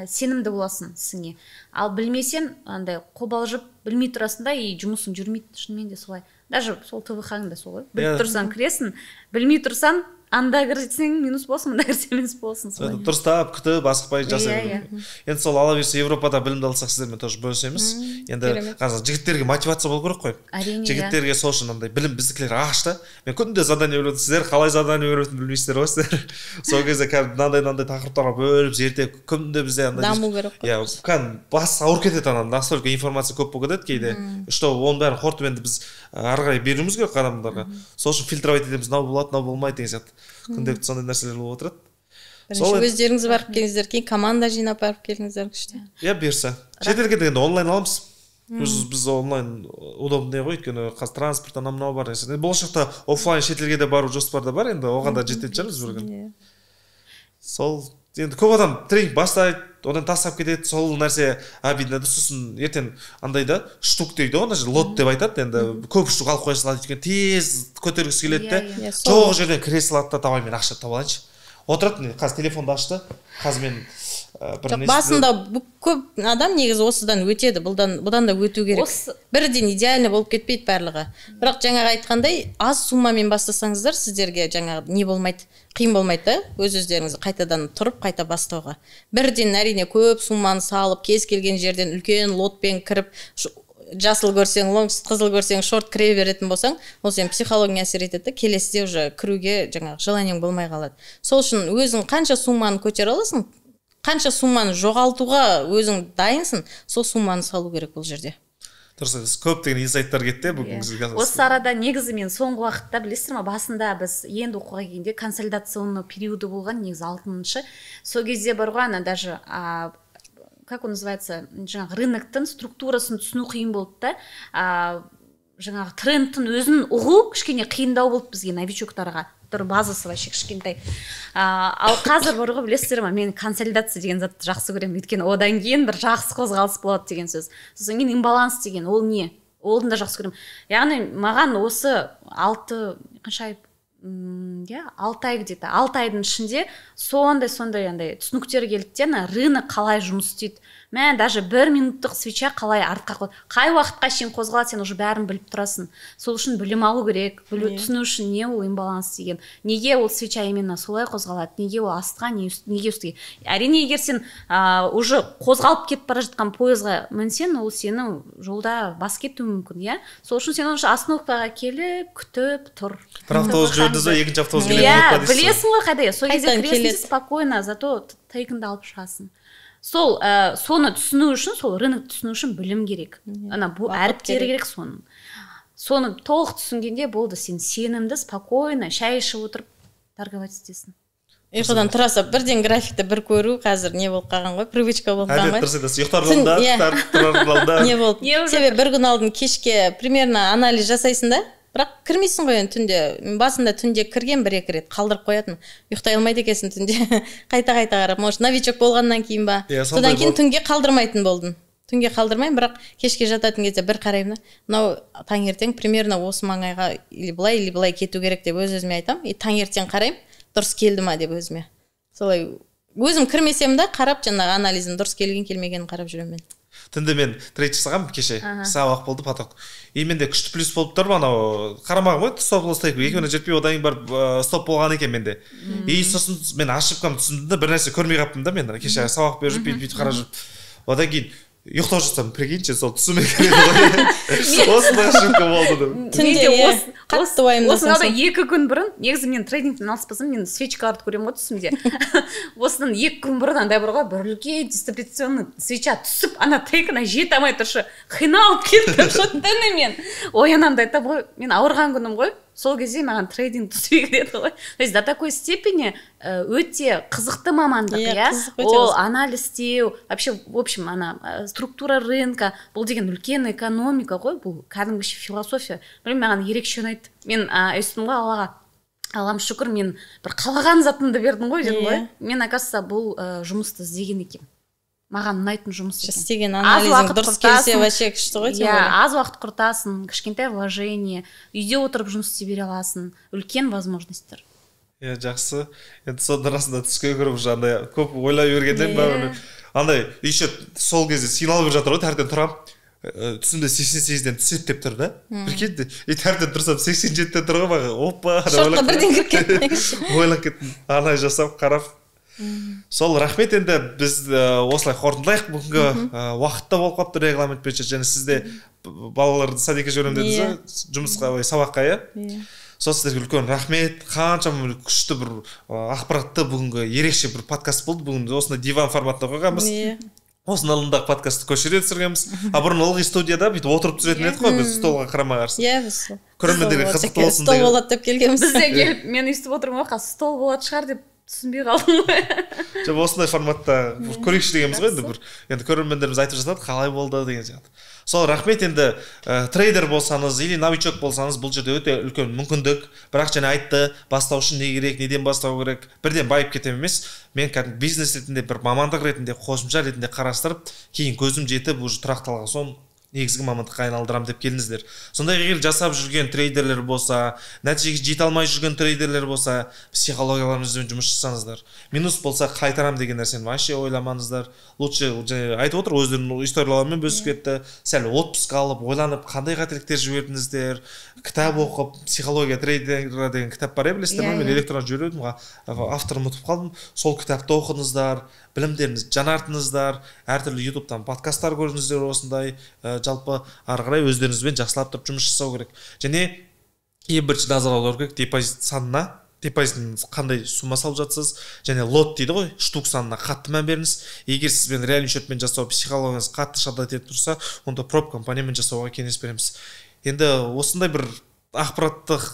Speaker 2: сенімді боласың ісіңе, ал білмесең, андай қобалжып, білмей тұрасың да, и жұмысың жүрмейді. Шынымен де солай. Даже сол ТВХ да сол ғой, біліп тұрсаң кіресің, білмей тұрсаң, анда кірсең минус болсын, мында кірсең минус болсын, солай.
Speaker 3: Дұрыстап күтіп, асықпай жасай
Speaker 2: Иә,
Speaker 3: беру керек. Енді сол, ала берсе, Европада білімді алсақ, сіздермен тоже бөлісеміз енді.
Speaker 1: Керемет.
Speaker 3: Қазір жігіттерге мотивация болу керек қой.
Speaker 2: Әрине, иә.
Speaker 3: Жігіттерге сол үшін андай білім, біздікілер аш та. Мен күнде задание беріп, сіздер қалай задание беретінін білмейсіздер ғой сіздер. Сол кезде кәдімгі мынандай мынандай тақырыптарға бөліп, зерттеп, күнде бізде андай
Speaker 1: Даму керек қой.
Speaker 3: Иә, кәдімгі бас ауырып кетеді, ана настолько информация көп болып кетеді кейде, что оның бәрін қорытып, енді біз ары қарай беруіміз керек адамдарға. Сол үшін фильтровать етеміз: мынау болады, мынау болмайды деген сияқты. Күнделікті сондай нәрселер болып отырады.
Speaker 1: Бірінші
Speaker 3: Сол
Speaker 1: өздеріңіз барып келіңіздер, кейін команда жинап барып келіңіздер, күшті.
Speaker 3: Иә, бұйырса, шетелге дегенде онлайн аламыз. Біз онлайн удобный ғой, өйткені қазір транспорт, анау мынау бар нәрсе. Болашақта оффлайн шетелге де бару жоспарда бар, енді оған да жететін шығармыз бір күні. Сол енді көп адам тренинг бастайды, одан тастап кетеді, сол нәрсе обидно да. Сосын ертең андай да, штук дейді ғой, ана жерде лот деп айтады, енді көп штук алып қоя салады, өйткені тез көтергісі келеді де.
Speaker 1: Иә, сол.
Speaker 3: Жоқ жерден кіре салады да, давай мен ақша таба алайыншы, отырады. Міне, қазір телефонды ашты, қазір мен бір
Speaker 1: Жоқ, басында көп адам негізі осыдан өтеді, бұдан да өту керек. Бірден идеально болып кетпейді барлығы. Бірақ жаңағы айтқандай, аз суммамен бастасаңыздар, сіздерге жаңағы не болмайды, қиын болмайды да өз өздеріңізді қайтадан тұрып, қайта бастауға. Бірден, әрине, көп сумманы салып, кез келген жерден үлкен лотпен кіріп, жасыл көрсең лонг, қызыл көрсең шорт кіре беретін болсаң, ол сенің психологияңа әсер етеді да, келесіде уже кіруге жаңағы желаниең болмай қалады. Сол үшін өзің қанша сумманы көтере аласың, қанша сумманы жоғалтуға өзің дайынсың, сол сумманы салу керек бұл жерде.
Speaker 3: Дұрыс айтасыз, көптеген инсайттар кетті бүгін бізге.
Speaker 2: Осы арада негізі мен соңғы уақытта, білесіздер ма, басында біз енді оқуға келгенде консолидационный периоды болған негізі алтыншы. Сол кезде бар ғой, ана даже как он называется, жаңағы рыноктың структурасын түсіну қиын болды да, жаңағы трендтің өзін ұғу кішкене қиындау болды бізге, новичоктарға, который базасы вообще кішкентай. Ал қазір бар ғой, білесіздер ма, мен консолидация деген затты жақсы көремін, өйткені одан кейін бір жақсы қозғалыс болады деген сөз. Сосын кейін имбаланс деген ол не, оны да жақсы көремін. Яғни маған осы алты, қанша ай, иә, 6 ай, где то 6 айдың ішінде сондай андай түсініктер келді де, ана рынок қалай жұмыс істейді, мә, даже бір минуттық свеча қалай артқа, қай уақытқа шейін қозғалады, сен уже бәрін біліп тұрасың. Сол үшін білім алу керек, білу, түсіну үшін, не ол имбаланс деген, неге ол свеча именно солай қозғалады, неге ол астқа, неге үстіге. Әрине, егер сен уже қозғалып кетіп бара жатқан пойызға мінсең, ол сені жолда басып кетуі мүмкін, иә. Сол үшін сен уже остановкаға келіп күтіп тұр.
Speaker 3: Бір автобус жібердіңіз ба, екінші автобус келеді.
Speaker 2: Иә,
Speaker 3: Ұмытпа дейсіз ғой.
Speaker 2: Білесің ғой қайда, сол кезде
Speaker 1: Қайтадан
Speaker 2: кіресің де
Speaker 1: келеді.
Speaker 2: Спокойно, зато тейкіңді алып шығасың. Сол соны түсіну үшін, сол рынокты түсіну үшін білім керек, ана бұл
Speaker 1: Уақыт
Speaker 2: әріптері
Speaker 1: керек.
Speaker 2: керек. Соның соны толық түсінгенде болды, сен сенімді, спокойно шай ішіп отырып торговать етесің.
Speaker 1: Ұйқыдан тұра салып бірден графикті бір көру қазір не болып қалған ғой, привычка болып қалған
Speaker 3: Әдет.
Speaker 1: ғой.
Speaker 3: Дұрыс айтасыз, ұйықтар
Speaker 1: Түн,
Speaker 3: алдында,
Speaker 1: иә.
Speaker 3: тұрар алдында.
Speaker 1: Не болды?
Speaker 2: Не болып?
Speaker 1: Себебі бір күн алдын кешке примерно анализ жасайсың да. Бірақ кірмейсің ғой енді түнде. Мен басында түнде кірген бір-екі рет қалдырып қоятын. Ұйықтай алмайды екенсің түнде. Қайта-қайта қарап, может, новичок болғаннан кейін ба.
Speaker 3: Иә, сондай
Speaker 1: Содан кейін
Speaker 3: болды.
Speaker 1: түнге қалдырмайтын болдым. Түнге қалдырмаймын, бірақ кешке жататын кезде бір қараймын да, мынау таңертең примерно осы маңайға или былай, или былай кету керек деп өз өзіме айтамын. И таңертең қараймын, дұрыс келді ма деп өзіме. Солай өзім кірмесем да қарап, жаңағы анализім дұрыс келген келмегенін қарап жүремін мен.
Speaker 3: Түнде мен трейд жасағанмын кеше, сабақ болды поток. И менде күшті плюс болып тұр, анау қарамағым ғой, стоп лосс тейк екеуіне жетпей, одан кейін барып стоп болған екен менде. И сосын мен ошибкамды түсіндім да, бір нәрсе көрмей қалыппын да мен кеше сабақ беріп жүріп, бүйтіп бүйтіп қарап жүріп. Одан кейін ұйықтап жатсам, прикиньте, сол түсіме кіреді ғой, осындай ошибка болды деп.
Speaker 1: Түнде,
Speaker 2: Менде
Speaker 1: иә, қатты уайымдасаң
Speaker 2: осыдан
Speaker 1: сол.
Speaker 2: 2 күн бұрын, негізі мен трейдингпен айналыспасам, мен свечкаларды көремін ғой түсімде. Осыдан 2 күн бұрын андай бар ғой, бір үлкен дистрибуционный свеча түсіп, ана тейкіне жете алмай тұршы, қиналып кеттім ше. Түнімен оянамын да айтамын ғой, мен ауырған күнім ғой сол кезде, маған трейдинг түспей кетеді ғой. То есть до такой степени өте қызықты мамандық.
Speaker 1: Иә,
Speaker 2: иә,
Speaker 1: қызық, өте
Speaker 2: ол
Speaker 1: қызық.
Speaker 2: Анализ істеу вообще, в общем, ана структура рынка, бұл деген үлкен экономика ғой, бұл кәдімгіше философия. Білмеймін, маған ерекше ұнайды. Мен өйстім ғой Аллаға: «Аллам, шүкір, мен бір қалаған затымды бердің ғой», — дедім ғой.
Speaker 1: Иә.
Speaker 2: Мен, оказывается, бұл жұмысты іздеген екенмін, маған ұнайтын жұмыс екен.
Speaker 1: Істеген
Speaker 2: Аз
Speaker 1: анализің
Speaker 2: уақыт
Speaker 1: дұрыс келсе,
Speaker 2: құртасың.
Speaker 1: вообще күшті ғой, тем
Speaker 2: Иә,
Speaker 1: более.
Speaker 2: аз уақыт құртасың, кішкентай вложение, үйде отырып жұмыс істей бере аласың, үлкен возможностьтар.
Speaker 3: Иә, жақсы. Енді соның арасында түске кіріп, уже андай көп ойлай бергеннен ба, андай еще сол кезде сигнал беріп жатыр ғой. Таңертең тұрамын, түсімде 88-ден түседі деп тұр да, прикиньте. И таңертең тұрсам, 87-те тұр ғой маған. Опа деп
Speaker 1: Шортқа
Speaker 3: ойлап
Speaker 1: бірден кіріп кеттің.
Speaker 3: Ойлап кеттім, анализ жасап қарап. Сол, рахмет. Енді біз осылай қорытындылайық. Бүгінгі уақыт та болып қалыпты регламент бойынша. Және сіз де балаларды садикке жіберемін дедіңіз ғой, жұмысқа, ой, сабаққа, иә.
Speaker 1: Иә.
Speaker 3: Сол, сіздерге үлкен рахмет. Қаншама бір күшті бір ақпаратты, бүгінгі ерекше бір подкаст болды. Бүгін осындай диван форматында қойғанбыз. Осының алдындағы подкастты көшеде түсіргенбіз, а бұрын ылғи студияда бүйтіп отырып түсіретін едік қой біз, столға қарама қарсы.
Speaker 1: Иә, біз
Speaker 3: Көрермендерге
Speaker 1: стол
Speaker 3: қызықты
Speaker 1: болады
Speaker 3: болсын
Speaker 1: стол
Speaker 3: деген.
Speaker 1: болады деп келгенбіз.
Speaker 2: Біз де келіп, мен өйстіп отырмын ғой, қазір стол болатын шығар деп түсінбей қалдым ғой.
Speaker 3: Жоқ, осындай форматта бір көрейікші дегенбіз ғой. Енді бір, енді көрермендеріміз айтып жатады, қалай болды деген сияқты. Сол, рахмет. Енді трейдер болсаңыз или новичок болсаңыз, бұл жерде өте үлкен мүмкіндік. Бірақ жаңа айтты, бастау үшін не керек, неден бастау керек. Бірден байып кетемін емес, мен кәдімгі бизнес ретінде, бір мамандық ретінде, қосымша ретінде қарастырып, кейін көзім жетіп, уже тұрақталған соң негізгі мамандыққа айналдырамын деп келдіңіздер. Сондай егер жасап жүрген трейдерлер болса, нәтижеге жете алмай жүрген трейдерлер болса, психологияларыңызбен жұмыс жасаңыздар. Минус болса, қайтарам деген нәрсені вообще ойламаңыздар. Лучше, және айтып отыр, өздерінің историяларымен бөлісіп кетті, сәл отпуск алып, ойланып, қандай қателіктер жібердіңіздер, кітап оқып, «Психология трейдера» деген кітап бар, иә, білесіздер ма?
Speaker 2: Иә,
Speaker 3: Мен
Speaker 2: иә.
Speaker 3: электронды жіберіп едім, авторын ұмытып қалдым. Сол кітапты оқыңыздар, білімдеріңізді жаңартыңыздар, әртүрлі ютубтан подкасттар көріңіздер осындай. Жалпы ары қарай өздеріңізбен жақсылап тұрып жұмыс жасау керек. Және ең бірінші назар аудару керек депозит санына, депозитін қандай сумма салып жатсыз, және лот дейді ғой, штук санына қатты мән беріңіз. Егер сізбен реальный счетпен жасау психологияңыз қатты шатать етіп тұрса, онда проп компаниямен жасауға кеңес береміз. Енді осындай бір ақпараттық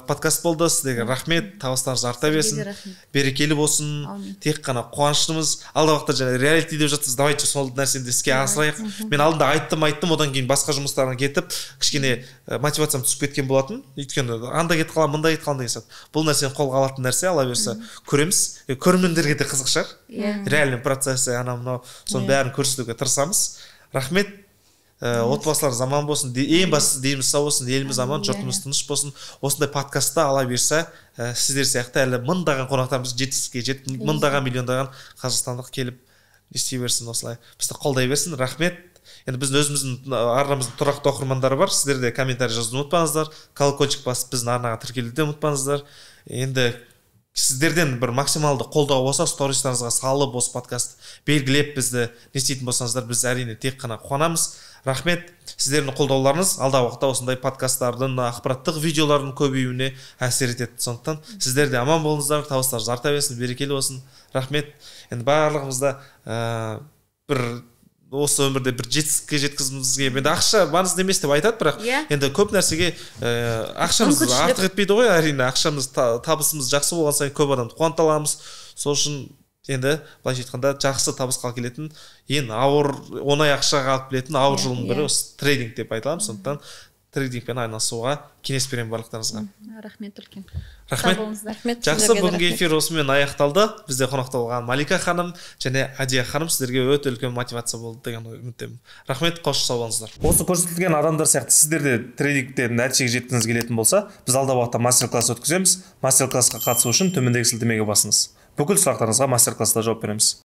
Speaker 3: подкаст болды. Сіздерге рахмет, табыстарыңыз арта берсін.
Speaker 2: Сізге де рахмет.
Speaker 3: Берекелі болсын.
Speaker 2: Аумин.
Speaker 3: Тек қана қуаныштымыз. Алдағы уақытта жаңа реалити деп жатсыз, давайте сол нәрсені де іске асырайық. Мен алдында айттым, айттым, одан кейін басқа жұмыстарына кетіп, кішкене мотивациям түсіп кеткен болатын, өйткені анда кетіп қаламын, мында кетіп қаламын деген сияқты. Бұл нәрсені қолға алатын нәрсе, ала берсе, көреміз. Көрермендерге де қызық шығар.
Speaker 2: Иә.
Speaker 3: Реальный процесі, анау мынау, соның бәрін көрсетуге тырысамыз. Рахмет. Отбасыларыңыз аман болсын. Ең бастысы, деніміз сау болсын, еліміз аман, жұртымыз тыныш болсын. Осындай подкастта ала берсе, сіздер сияқты әлі мыңдаған қонақтарымыз жетістікке жетіп, мыңдаған, миллиондаған қазақстандық келіп не істей берсін, осылай бізді қолдай берсін. Рахмет. Енді біздің өзіміздің арнамыздың тұрақты оқырмандары бар, сіздер де комментарий жазуды ұмытпаңыздар, колокольчик басып, біздің арнаға тіркелуді де ұмытпаңыздар. Енді сіздерден бір максималды қолдау болса, стористарыңызға салып, осы подкаст белгілеп, бізді не істейтін болсаңыздар, біз әрине тек қана қуанамыз. Рахмет. Сіздердің қолдауларыңыз алдағы уақытта осындай подкасттардың, ақпараттық видеолардың көбеюіне әсер етеді. Сондықтан сіздер де аман болыңыздар, табыстарыңыз арта берсін, берекелі болсын. Рахмет. Енді барлығымыз да бір осы өмірде бір жетістікке жеткізгіміз келіп, енді ақша маңызды емес деп айтады, бірақ енді көп нәрсеге ақшамыз
Speaker 2: Мүмкіншілік.
Speaker 3: артық етпейді ғой, әрине. Ақшамыз, табысымыз жақсы болған сайын көп адамды қуанта аламыз. Сол үшін енді былайша айтқанда, жақсы табысқа алып келетін, ең ауыр, оңай ақшаға алып келетін ауыр жолдың бірі осы трейдинг деп айта аламыз. Сондықтан Трейдингпен айналысуға кеңес беремін барлықтарыңызға.
Speaker 2: Рахмет үлкен.
Speaker 3: Рахмет.
Speaker 2: Сау болыңыздар.
Speaker 1: Рахмет.
Speaker 3: Жақсы.
Speaker 1: Сіздерге де
Speaker 3: Бүгінгі
Speaker 1: рахмет.
Speaker 3: эфир осымен аяқталды. Бізде қонақта болған Малика ханым және Адия ханым сіздерге өте үлкен мотивация болды деген үміттемін. Рахмет, қош, сау болыңыздар. Осы көрсетілген адамдар сияқты сіздер де трейдингте нәтижеге жеткіңіз келетін болса, біз алдағы уақытта мастер класс өткіземіз. Мастер классқа қатысу үшін төмендегі сілтемеге басыңыз. Бүкіл сұрақтарыңызға мастер класста жауап береміз.